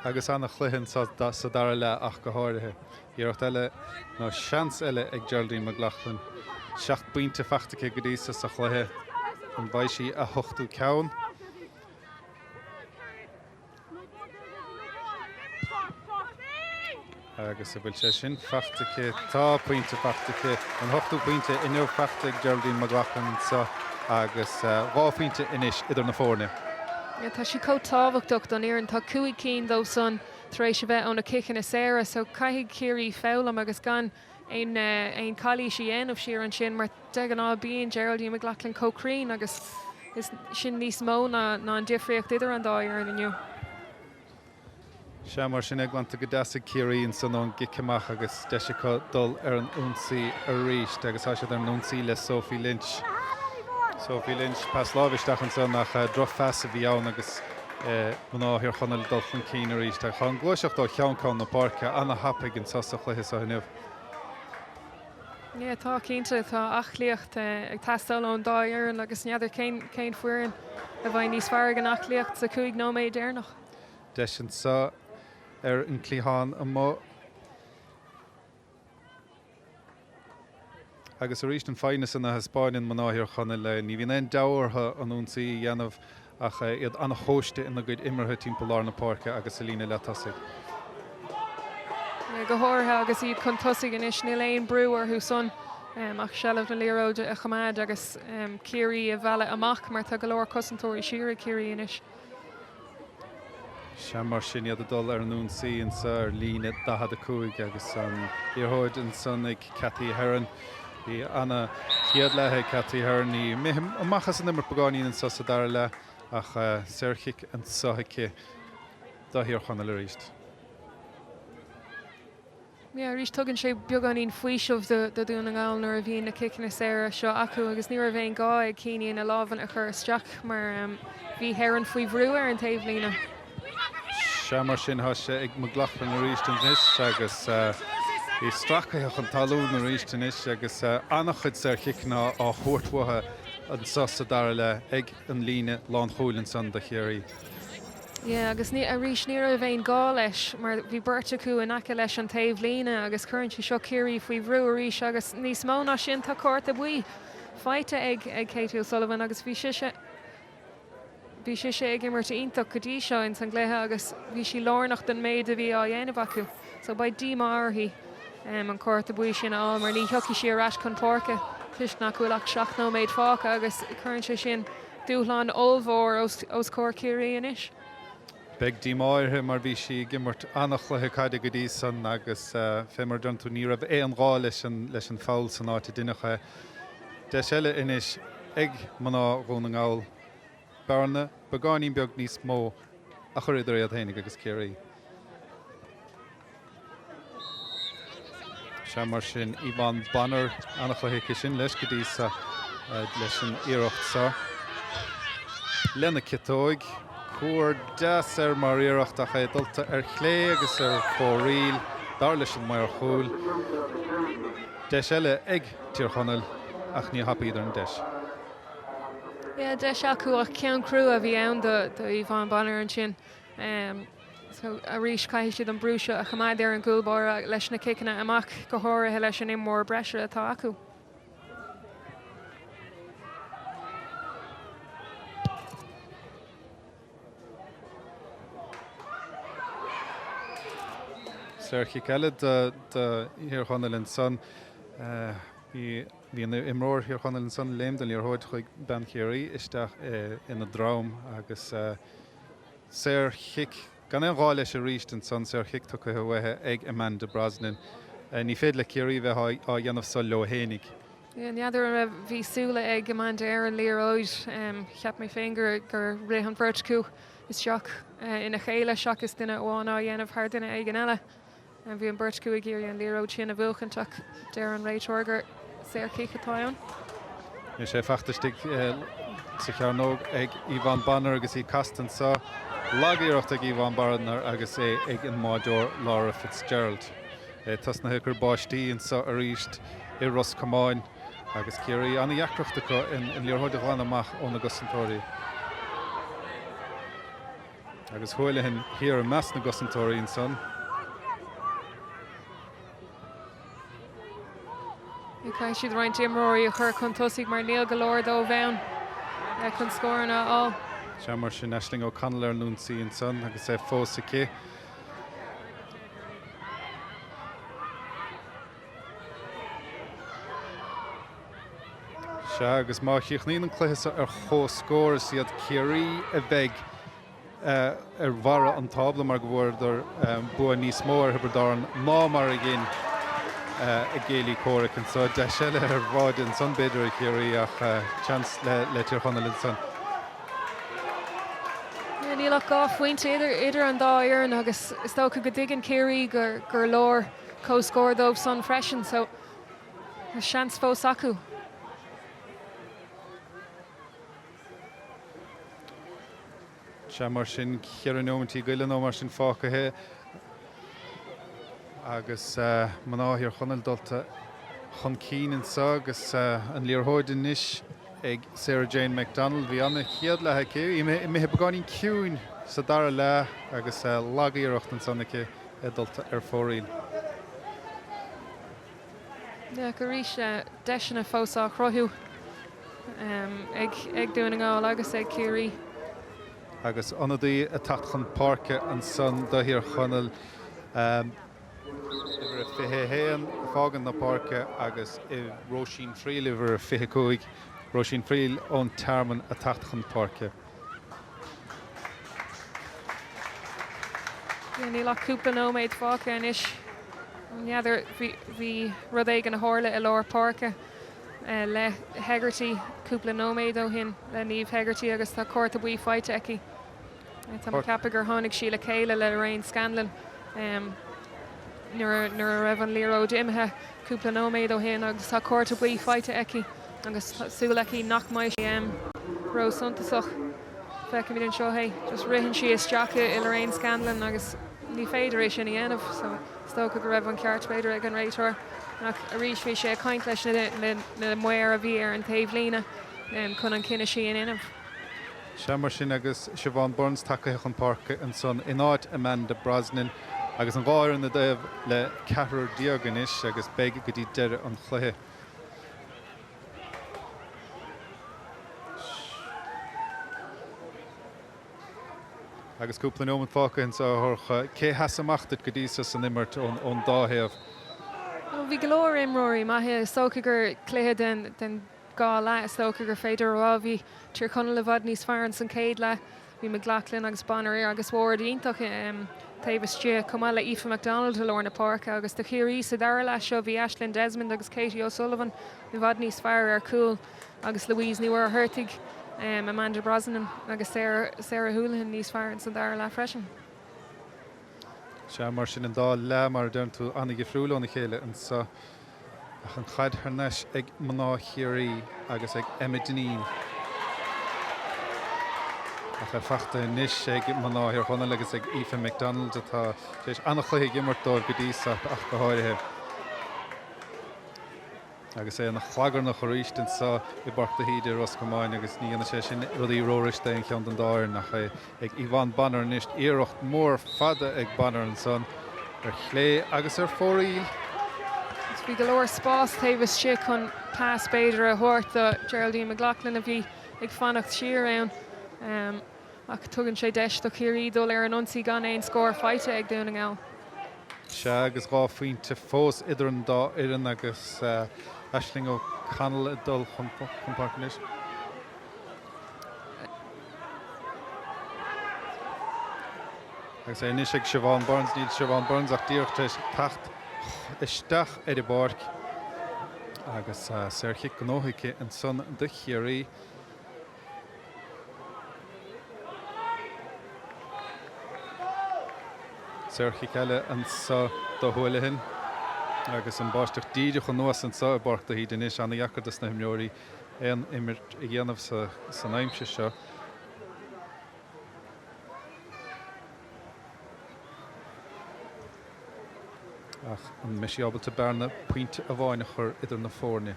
Agus ana-chluiche anseo sa dara leath ach go háirithe. Iarracht eile, nó seans eile ag Geraldine McLaughlin. 7 bpointe faighte aici go dtí so sa chluiche. An bhfaighidh sí a hochtú ceann? Agus an bhfuil sé sin faighte aici? Tá pointe faighte aici. An hochtú pointe inniu faighte ag Geraldine McLaughlin anseo agus 2 phointe anois idir na foirne. Tá sí chomh tábhachtach don fhoireann. Tá 5 cinn dóibh san tar éis a bheith ó na ciceanna saora so caithfidh Ciarraí foghlaim agus gan aon aon calaois a dhéanamh siar ansin mar de ghnáth bíonn Geraldine McLaughlin chomh cruinn agus is sin níos mó ná ná an difríocht idir an dá fhoireann inniu. Sea, mar sin é glanta go deas ag Ciarraí ansan ón gcic amach agus deis acu dul ar an ionsaí arís agus tá siad ar an ionsaí le Sophie Lynch. Sophie Lynch, pas láimhe isteach ansan ach drochphas a bhí ann agus mná Thír Chonaill ag dul chun cinn arís. Tá an ghluaiseacht ó cheann ceann na páirce ana-thapaidh anseo sa chluiche seo inniu. Yeah, tá cinnte, tá aclaíocht ag teastáil ón dá fhoireann agus n'fheadar cén cén foireann a bheidh níos fearr ag an aclaíocht sa 5 nóiméad deireanach. Deis anseo ar an gcliathán amuigh. Agus arís an foighne san a thaispeáineann mná Thír Chonaill. Ní bhíonn aon deabhadh orthu an ionsaí a dhéanamh ach iad an-thomhaiste ina gcuid imeartha timpeall lár na páirce agus sa líne leath-tosaigh. Go háirithe agus iad chun tosaigh anois, níl aon brú orthu san ach seilbh na liathróide a choimeád agus Ciarraí a mhealladh amach mar tá go leor cosantóirí siar ag Ciarraí anois. Sea, mar sin iad ag dul ar an ionsaí anseo ar líne 45 agus an liathróid ansan ag Cathy Herron. Bhí ana chéad leath ag Cathy Herron. Í imithe amach as an imirt beagáinín anseo sa dara leath ach saorchic anseo aici do Thír Chonaill arís. Yeah, arís tugann sé beagáinín faoiseamh do Dhún na nGall nuair a bhíonn na ciceanna saora seo acu agus ní raibh aon ghá ag Keanie na lámha a chur isteach mar bhí Herron faoi bhrú ar an taobhlíne. Sea, mar sin tá sé ag McLaughlin arís anois agus í stracaithe chun talún arís anois agus an-chuid saorchiceanna á thabhairt uathu anseo sa dara leath ag an líne lánchúil ansan do Chiarraí. Yeah, agus ní, arís, ní raibh aon gá leis mar bhí beirt acu in aice leis an taobhlíne agus cuireann sé seo Ciarraí faoi bhrú arís agus níos mó ná sin tá cárta buí faighte ag ag Katie O'Sullivan agus bhí sise bhí sise ag imirt iontach go dtí seo ins an gcluiche agus bhí sí lárnach don méid a bhí á dhéanamh acu. So beidh díomá uirthi um, an cárta buí sin a fháil mar ní thiocfaidh sí ar ais chun páirce toisc nach bhfuil ach 7 nóiméad fágtha agus cuireann sé sin Dúshlán ollmhór os comhair Chiarraí anois. Beidh díomá uirthi mar bhí sí ag imirt an-chluiche caide go dtí san agus fé mar a deireann tú ní raibh aon ghá leis an leis an foul san áit a deineadh é. Deis eile anois ag mná Dhún na nGall bearna beagáinín beag níos mó a chur idir iad fhéinig agus Ciarraí. Sea, mar sin, Yvonne Bonner, an-chluiche aici sin leis go dtí so leis an iarracht seo. Lena ciotóig, cuar deas air mar iarracht ach é dulta ar chlé agus ar fóraoil, dar leis an maor chúil. Deis eile ag Tír Chonaill ach níor thapaíodar an deis. Yeah, deis acu ach ceann crua a bhí ann do Yvonne Bonner ansin. So arís caithfidh siad an brú seo a choimeád ar an gcúl báire leis na ciceanna amach, go háirithe leis an imreoir breise atá acu. Saorchic eile do Thír Chonaill ansan. Bhí an imreoir Thír Chonaill ansan léim den liathróid chuig bean Chiarraí isteach ina drom agus saorchic gan aon ghá leis arís ansan, saorchic tugtha uaithi ag Amanda Brosnan. Ní féidir le Ciarraí bheith á dhéanamh so leo fhéinig. N'fheadar an raibh, bhí súile ag Amanda ar an liathróid. Cheap mé féin gur rith an bheirt acu isteach ina chéile seachas duine amháin á dhéanamh thar duine éigin eile. Bhí an bheirt acu ag iarraidh an liathróid sin a bhuachaint ach deir an réiteoir gur saorchic atá ann. Bhí sé faighte istigh sa chearnóg ag Yvonne Bonner agus í casta anseo. Lag-iarracht ag Yvonne Bonner agus é ag an mbáireoir Laura Fitzgerald. É tosnaithe ag cur báistí anseo arís i Ros Comáin agus Ciarraí an-dheacracht acu an liathróid a ghlanadh amach óna gcosantóirí. Agus Houlihan thiar i measc na gcosantóirí ansan. Caithfidh siad roinnt imreoirí a chur chun tosaigh mar níl go leor dóibh ann chun scóranna a fháil. Sea, mar sin, Aisling O'Connell ar an ionsaí ansan agus é fós aici. Sea, agus má chríochnaíonn an cluiche seo ar chomhscór, is iad Ciarraí a bheidh ar bharra an tábla mar go bhfuaireadar bua níos mó ar Thiobraid Árann ná mar a dhein a gcéilí comhraic anso. Deis eile ar bháide ansan b'fhéidir ag Ciarraí ach seans le Tír Chonaill ansan. Níl ach 2 phointe idir an dá fhoireann agus is dócha go dtuigeann Ciarraí gur leor comhscór dóibh san freisin so tá seans fós acu. Sea, mar sin, cheithre neomaintí go leith nó mar sin fágtha agus mná Thír Chonaill dulta chun cinn anseo agus an liathróid anois ag Sarah Jane McDonald. Bhí an-chéad leath aici, imithe beagáinín ciúin sa dara leath agus lag-iarracht ansan aici é dulta ar fóraoil. Ach arís, deiseanna fós á chruthú ag Dún na nGall agus ag Ciarraí. Agus ionadaí ag teacht chun páirce ansan do Thír Chonaill, uimhir a 21, ag fágaint na páirce agus Róisín Friel, uimhir a 25, Róisín Friel ón Tearmann ag teacht chun páirce. Níl ach cúpla nóiméad fágtha anois. N'fheadar, bhí rud éigin a tharla i lár páirce le Hegarty cúpla nóiméad ó shin, le Niamh Hegarty agus tá cárta buí faighte aici. Tá mé ag ceapadh gur tháinig sí le chéile le Lorraine Scanlon nuair a raibh an liathróid imithe cúpla nóiméad ó shin agus tá cárta buí faighte aici agus tá súil aici nach mbeidh sé ró-suntasach. Feicimid anseo é, just ritheann sí isteach i Lorraine Scanlon agus ní féidir é sin a dhéanamh so is dócha go raibh an ceart b'fhéidir ag an réiteoir ach arís bhí sé ag caint leis na maoir a bhí ar an taobhlíne chun an cinneadh sin a dhéanamh. Sea, mar sin, agus Siobhán Burns tagaithe chun páirce ansan in áit Amanda Brosnan agus an dhá fhoireann i dtaobh le ceathrar déag anois agus beidh go dtí deireadh an chluiche. Agus cúpla neomat fágtha anseo, a Shorcha, cé sheas amach duit go dtí so san imirt ón dá thaobh? Bhí go leor imreoirí maithe. Is dócha gur cluiche den dhá leath, is dócha gur féidir a rá. Bhí Tír Chonaill i bhfad níos fearr ins an chéad leath. Bhí McLaughlin agus Bonner agus Ward iontach taobh istigh, chomh maith le Aoife McDonald i lár na páirce. Agus do Chiarraí sa dara leath seo, bhí Ashlyn Desmond agus Katie O'Sullivan i bhfad níos fearr ar chúl agus Louise Ní Mhuircheartaigh, Amanda Brosnan agus Sarah Houlihan níos fearr ins an dara leath freisin. Sea, mar sin an dá leath, mar a deireann tú, an-dhifriúil óna chéile anseo. Ach an chaid thar n-ais ag mná Chiarraí agus ag Emma Dineen. Ach é fachta anois ag mná Thír Chonaill agus ag Aoife McDonald atá tar éis an-chluiche a imirt dóibh go dtí seo ach go háirithe. Agus é ina chlagarnach arís anseo i bPáirc de hÍde i Ros Comáin agus ní dhéanfaidh sé sin rudaí rófhuirist d'aon cheann den dá fhoireann ach é ag Yvonne Bonner anois. Iarracht mhór fada ag Bonner ansan ar chlé agus ar fóraoil. Agus bhí go leor spás taobh istigh chun pas b'fhéidir a thabhairt do Geraldine McLaughlin a bhí ag fanacht siar ann. Ach tugann sé deis do Chiarraí dul ar an ionsaí gan aon scór faighte ag Dún na nGall. Sea, agus 2 phointe fós idir an dá fhoireann agus Aisling O'Connell ag dul chun páirce anois. Agus é anois ag Siobhán Burns, níl Siobhán Burns ach díreach tar éis teacht isteach ar an bpáirc agus saorchic gnóthaithe aici ansan do Chiarraí. Saorchic eile anso do Houlihan agus an báisteach díreach anuas anso i bPáirc de hÍde anois. Ana-dheacair dos na himreoirí aon imirt a dhéanamh san aimsir seo. Ach an mbeidh sí ábalta bearna pointe amháin a chur idir na foirne?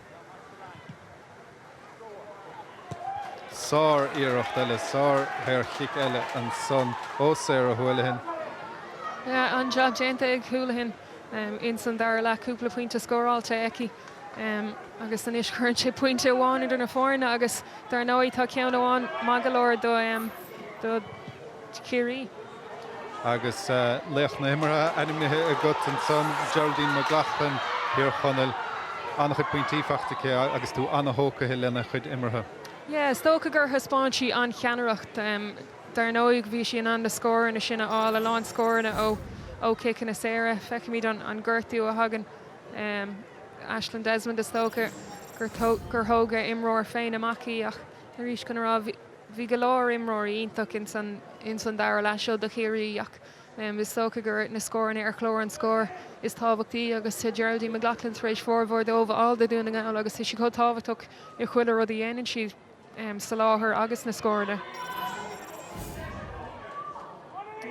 Sár-iarracht eile, sár-shaorchic eile ansan ó Sarah Houlihan. Yeah, an-jab déanta ag Houlihan ins an dara leath, cúpla pointe scóráilte aici agus anois cuireann sé pointe amháin idir na foirne agus dar ndóigh tá ceann amháin maith go leor do Chiarraí. Agus laoch na himeartha ainmnithe agat ansan, Geraldine McLaughlin, Thír Chonaill. An-chuid pointí faighte aici agus tú an-thógtha lena cuid imeartha. Yeah, is dócha gur thaispeáin sí an-cheannaireacht. Dar ndóigh bhí sí in ann na scóranna sin a fháil, a lán scóranna ó ó chiceanna saora. Feicimid an gortú a thagann Ashlyn Desmond is dócha gur gur thóg a imreoir féin amach í ach arís chun a rá bhí Bhí go leor imreoirí iontach ins an dara leath seo do Chiarraí ach is dócha gur na scóranna ar chlár an scóir is tábhachtaí agus tá Geraldine McLaughlin tar éis formhór dóibh a fháil do Dhún na nGall agus tá sí chomh tábhachtach i chuile rud a dhéanann siad sa láthair agus na scóranna.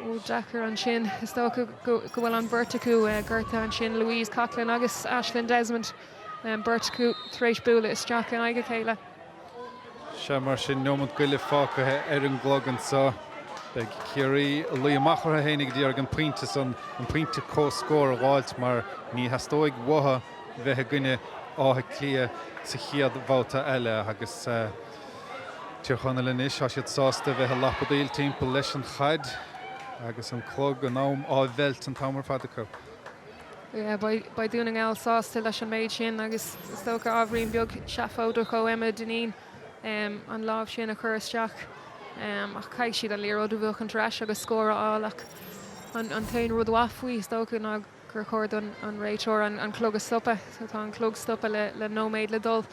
Ó deacair ansin. Is dócha go bhfuil an bheirt acu gortaithe ansin, Louise Coughlan agus Ashlyn Desmond, beirt acu tar éis bualadh isteach in aghaidh a chéile. Sea, mar sin, neomant go leith fágtha ar an gclog anseo. Beidh Ciarraí ag luí amach orthu féin ag iarraidh an pointe san, an pointe comhscóir a dh'fháilt mar ní theastóidh uathu bheith i gcoinne Átha Cliath sa chéad bhabhta eile. Agus Tír Chonaill anois, tá siad sásta bheith ag lapadaíl timpeall leis an chaid agus an clog, an am á mheilt an t-am ar fad acu. Yeah, beidh Dún na nGall sásta leis an méid sin agus is dócha ábhairín beag seafóideach ó Emma Dineen an lámh sin a chur isteach. Ach caithfidh siad an liathróid a bhuachaint ar ais agus scór a fháil ach an t-aon rud mhaith faoi is dócha ná gur chóir don réiteoir an clog a stopadh. So tá an clog stoptha le nóiméad le dul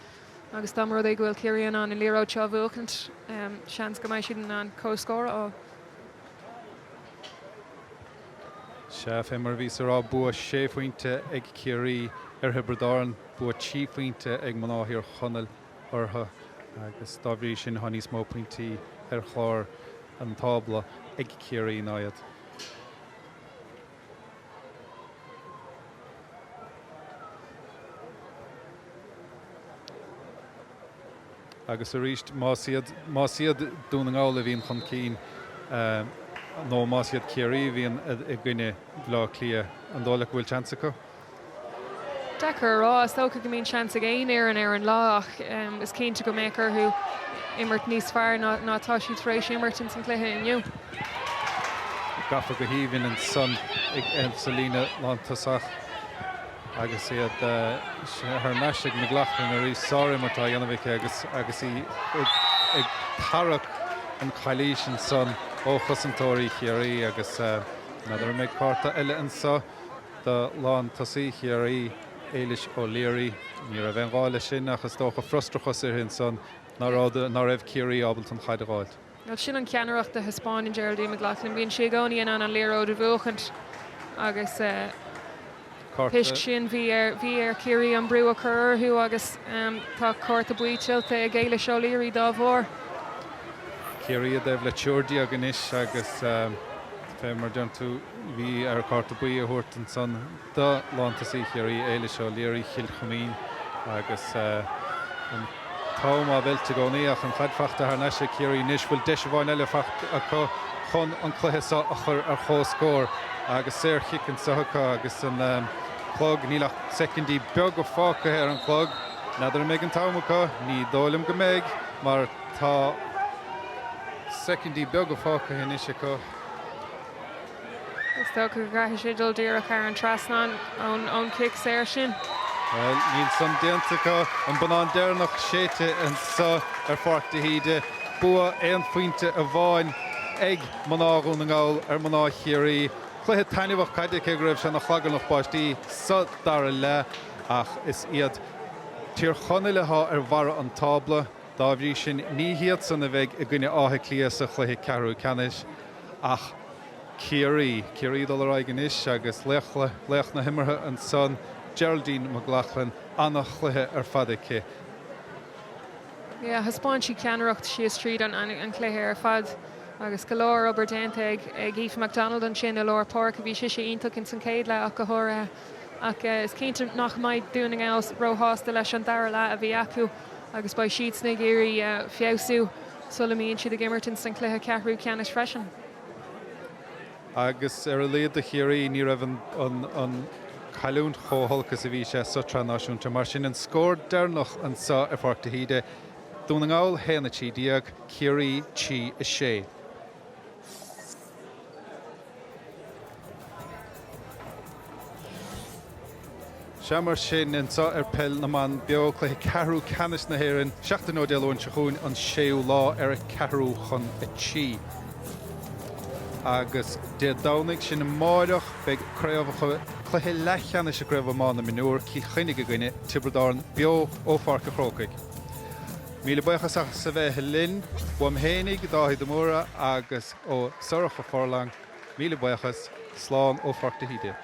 agus dá mba rud é go bhfuil Ciarraí in ann an liathróid seo a bhuachaint, seans go mbeidh siad in ann comhscór a fháil. Sea, fé mar a bhíos a rá, bua sé phointe ag Ciarraí ar Thiobraid Árann, bua trí phointe ag mná Thír Chonaill orthu agus dá bhrí sin tá níos mó pointí ar chlár an tábla ag Ciarraí ná iad. Agus arís, más iad, más iad Dún na nGall a bhíonn chun cinn, nó más iad Ciarraí a bhíonn i gcoinne Bhaile Átha Cliath, an dóigh leat go bhfuil seans acu? Deacair a rá. Is dócha go mbíonn seans ag aon fhoireann ar an lá ach is cinnte go mbeadh orthu imirt níos fearr ná atá siad tar éis imirt ins an chluiche inniu. Gafa go haoibhinn ansan sa líne lántosach. Agus iad thar n-ais ag McLaughlin arís, sár-imirt á dhéanamh aici agus agus í ag tarrac an chailís ansan ó chosantóirí Chiarraí agus n'fheadar an mbeidh cárta eile anso do lántosaí Chiarraí, Éilis O'Leary. Ní raibh aon ghá leis sin ach is dócha frustrachas uirthi ansan ná raibh Ciarraí ábalta an chaid a dh'fháilt. Bhuel, sin an cheannaireacht a thaispeánann Geraldine McLaughlin. Bíonn sí i gcónaí in ann an liathróid a bhuachaint agus toisc sin bhí ar bhí ar Chiarraí an brú a chur orthu agus tá cárta buí tuillte ag Éilis O'Leary dá bharr. Ciarraí i dtaobh le 13 anois agus fé mar deireann tú bhí air cárta buí a thabhairt ansan do lántosaí Chiarraí, Éilis O'Leary, Chill Choimín agus an t-am á mheilt i gcónaí ach an chaid faighte thar n-ais ag Ciarraí anois. Bhfuil deis amháin eile faighte acu chun an cluiche seo a chur ar comhscór agus saorchic anseo acu agus an clog, níl ach soicindí beaga fágtha ar an chlog. N'fheadar an mbeidh an t-am acu? Ní dóigh liom go mbeidh mar tá soicindí beaga fágtha anois acu. Is dócha go gcaithfidh sé dul díreach thar an trasnán ón chic saor sin. Bhuel, níl san déanta acu. An bonnán deireanach séidte anseo ar Pháirc de hÍde. Bua aon phointe amháin ag mná Dhún na nGall ar mná Chiarraí. Cluiche taitneamhach caide cé go raibh sé ina chlagarnach báistí sa dara leath ach is iad Tír Chonaill atá ar bharra an tábla. Dá bhrí sin ní hiadsan a bheidh i gcoinne Átha Cliath sa chluiche ceathrú ceannais ach Ciarraí. Ciarraí ag dul ar aghaidh anois agus laoch laoch na himeartha ansan, Geraldine McLaughlin, an-chluiche ar fad aici. Yeah, thaispeáin sí ceannaireacht síos tríd an chluiche ar fad agus go leor obair déanta ag Aoife McDonald ansin i lár páirce. Bhí sise iontach ins an chéad leath ach go háirithe. Ach is cinnte nach mbeidh Dún na nGall róshásta leis an dara leath a bhí acu agus beidh siadsan ag iarraidh feabhsú sula mbíonn siad ag imirt ins an chluiche ceathrú ceannais freisin. Agus ar a laghad do Chiarraí, ní raibh an chailliúint chomh holc is a bhí sé sa tSraith Náisiúnta. Mar sin, an scór deireanach anseo ar Pháirc de hÍde, Dún na nGall 1, 13, Ciarraí 3, 6. Sea, mar sin, anseo ar Peil na mBan Beo, cluiche ceathrú ceannais na hÉireann, seachtain ó Dé Luain seo chugainn, an séú lá, ar a ceathrú chun a trí. Agus Dé Domhnaigh, sin amáireach, beidh craobhacha, cluiche leathcheannais i gCraobh Iomána Mionúr, Cill Chainnigh i gcoinne Tiobraid Árann, beo ó Pháirc an Chrócaigh. Míle buíochas as a bheith linn, uaim fhéinig, Dáithí de Mórdha, agus ó Sorcha Furlong, míle buíochas, slán ó Pháirc de hÍde.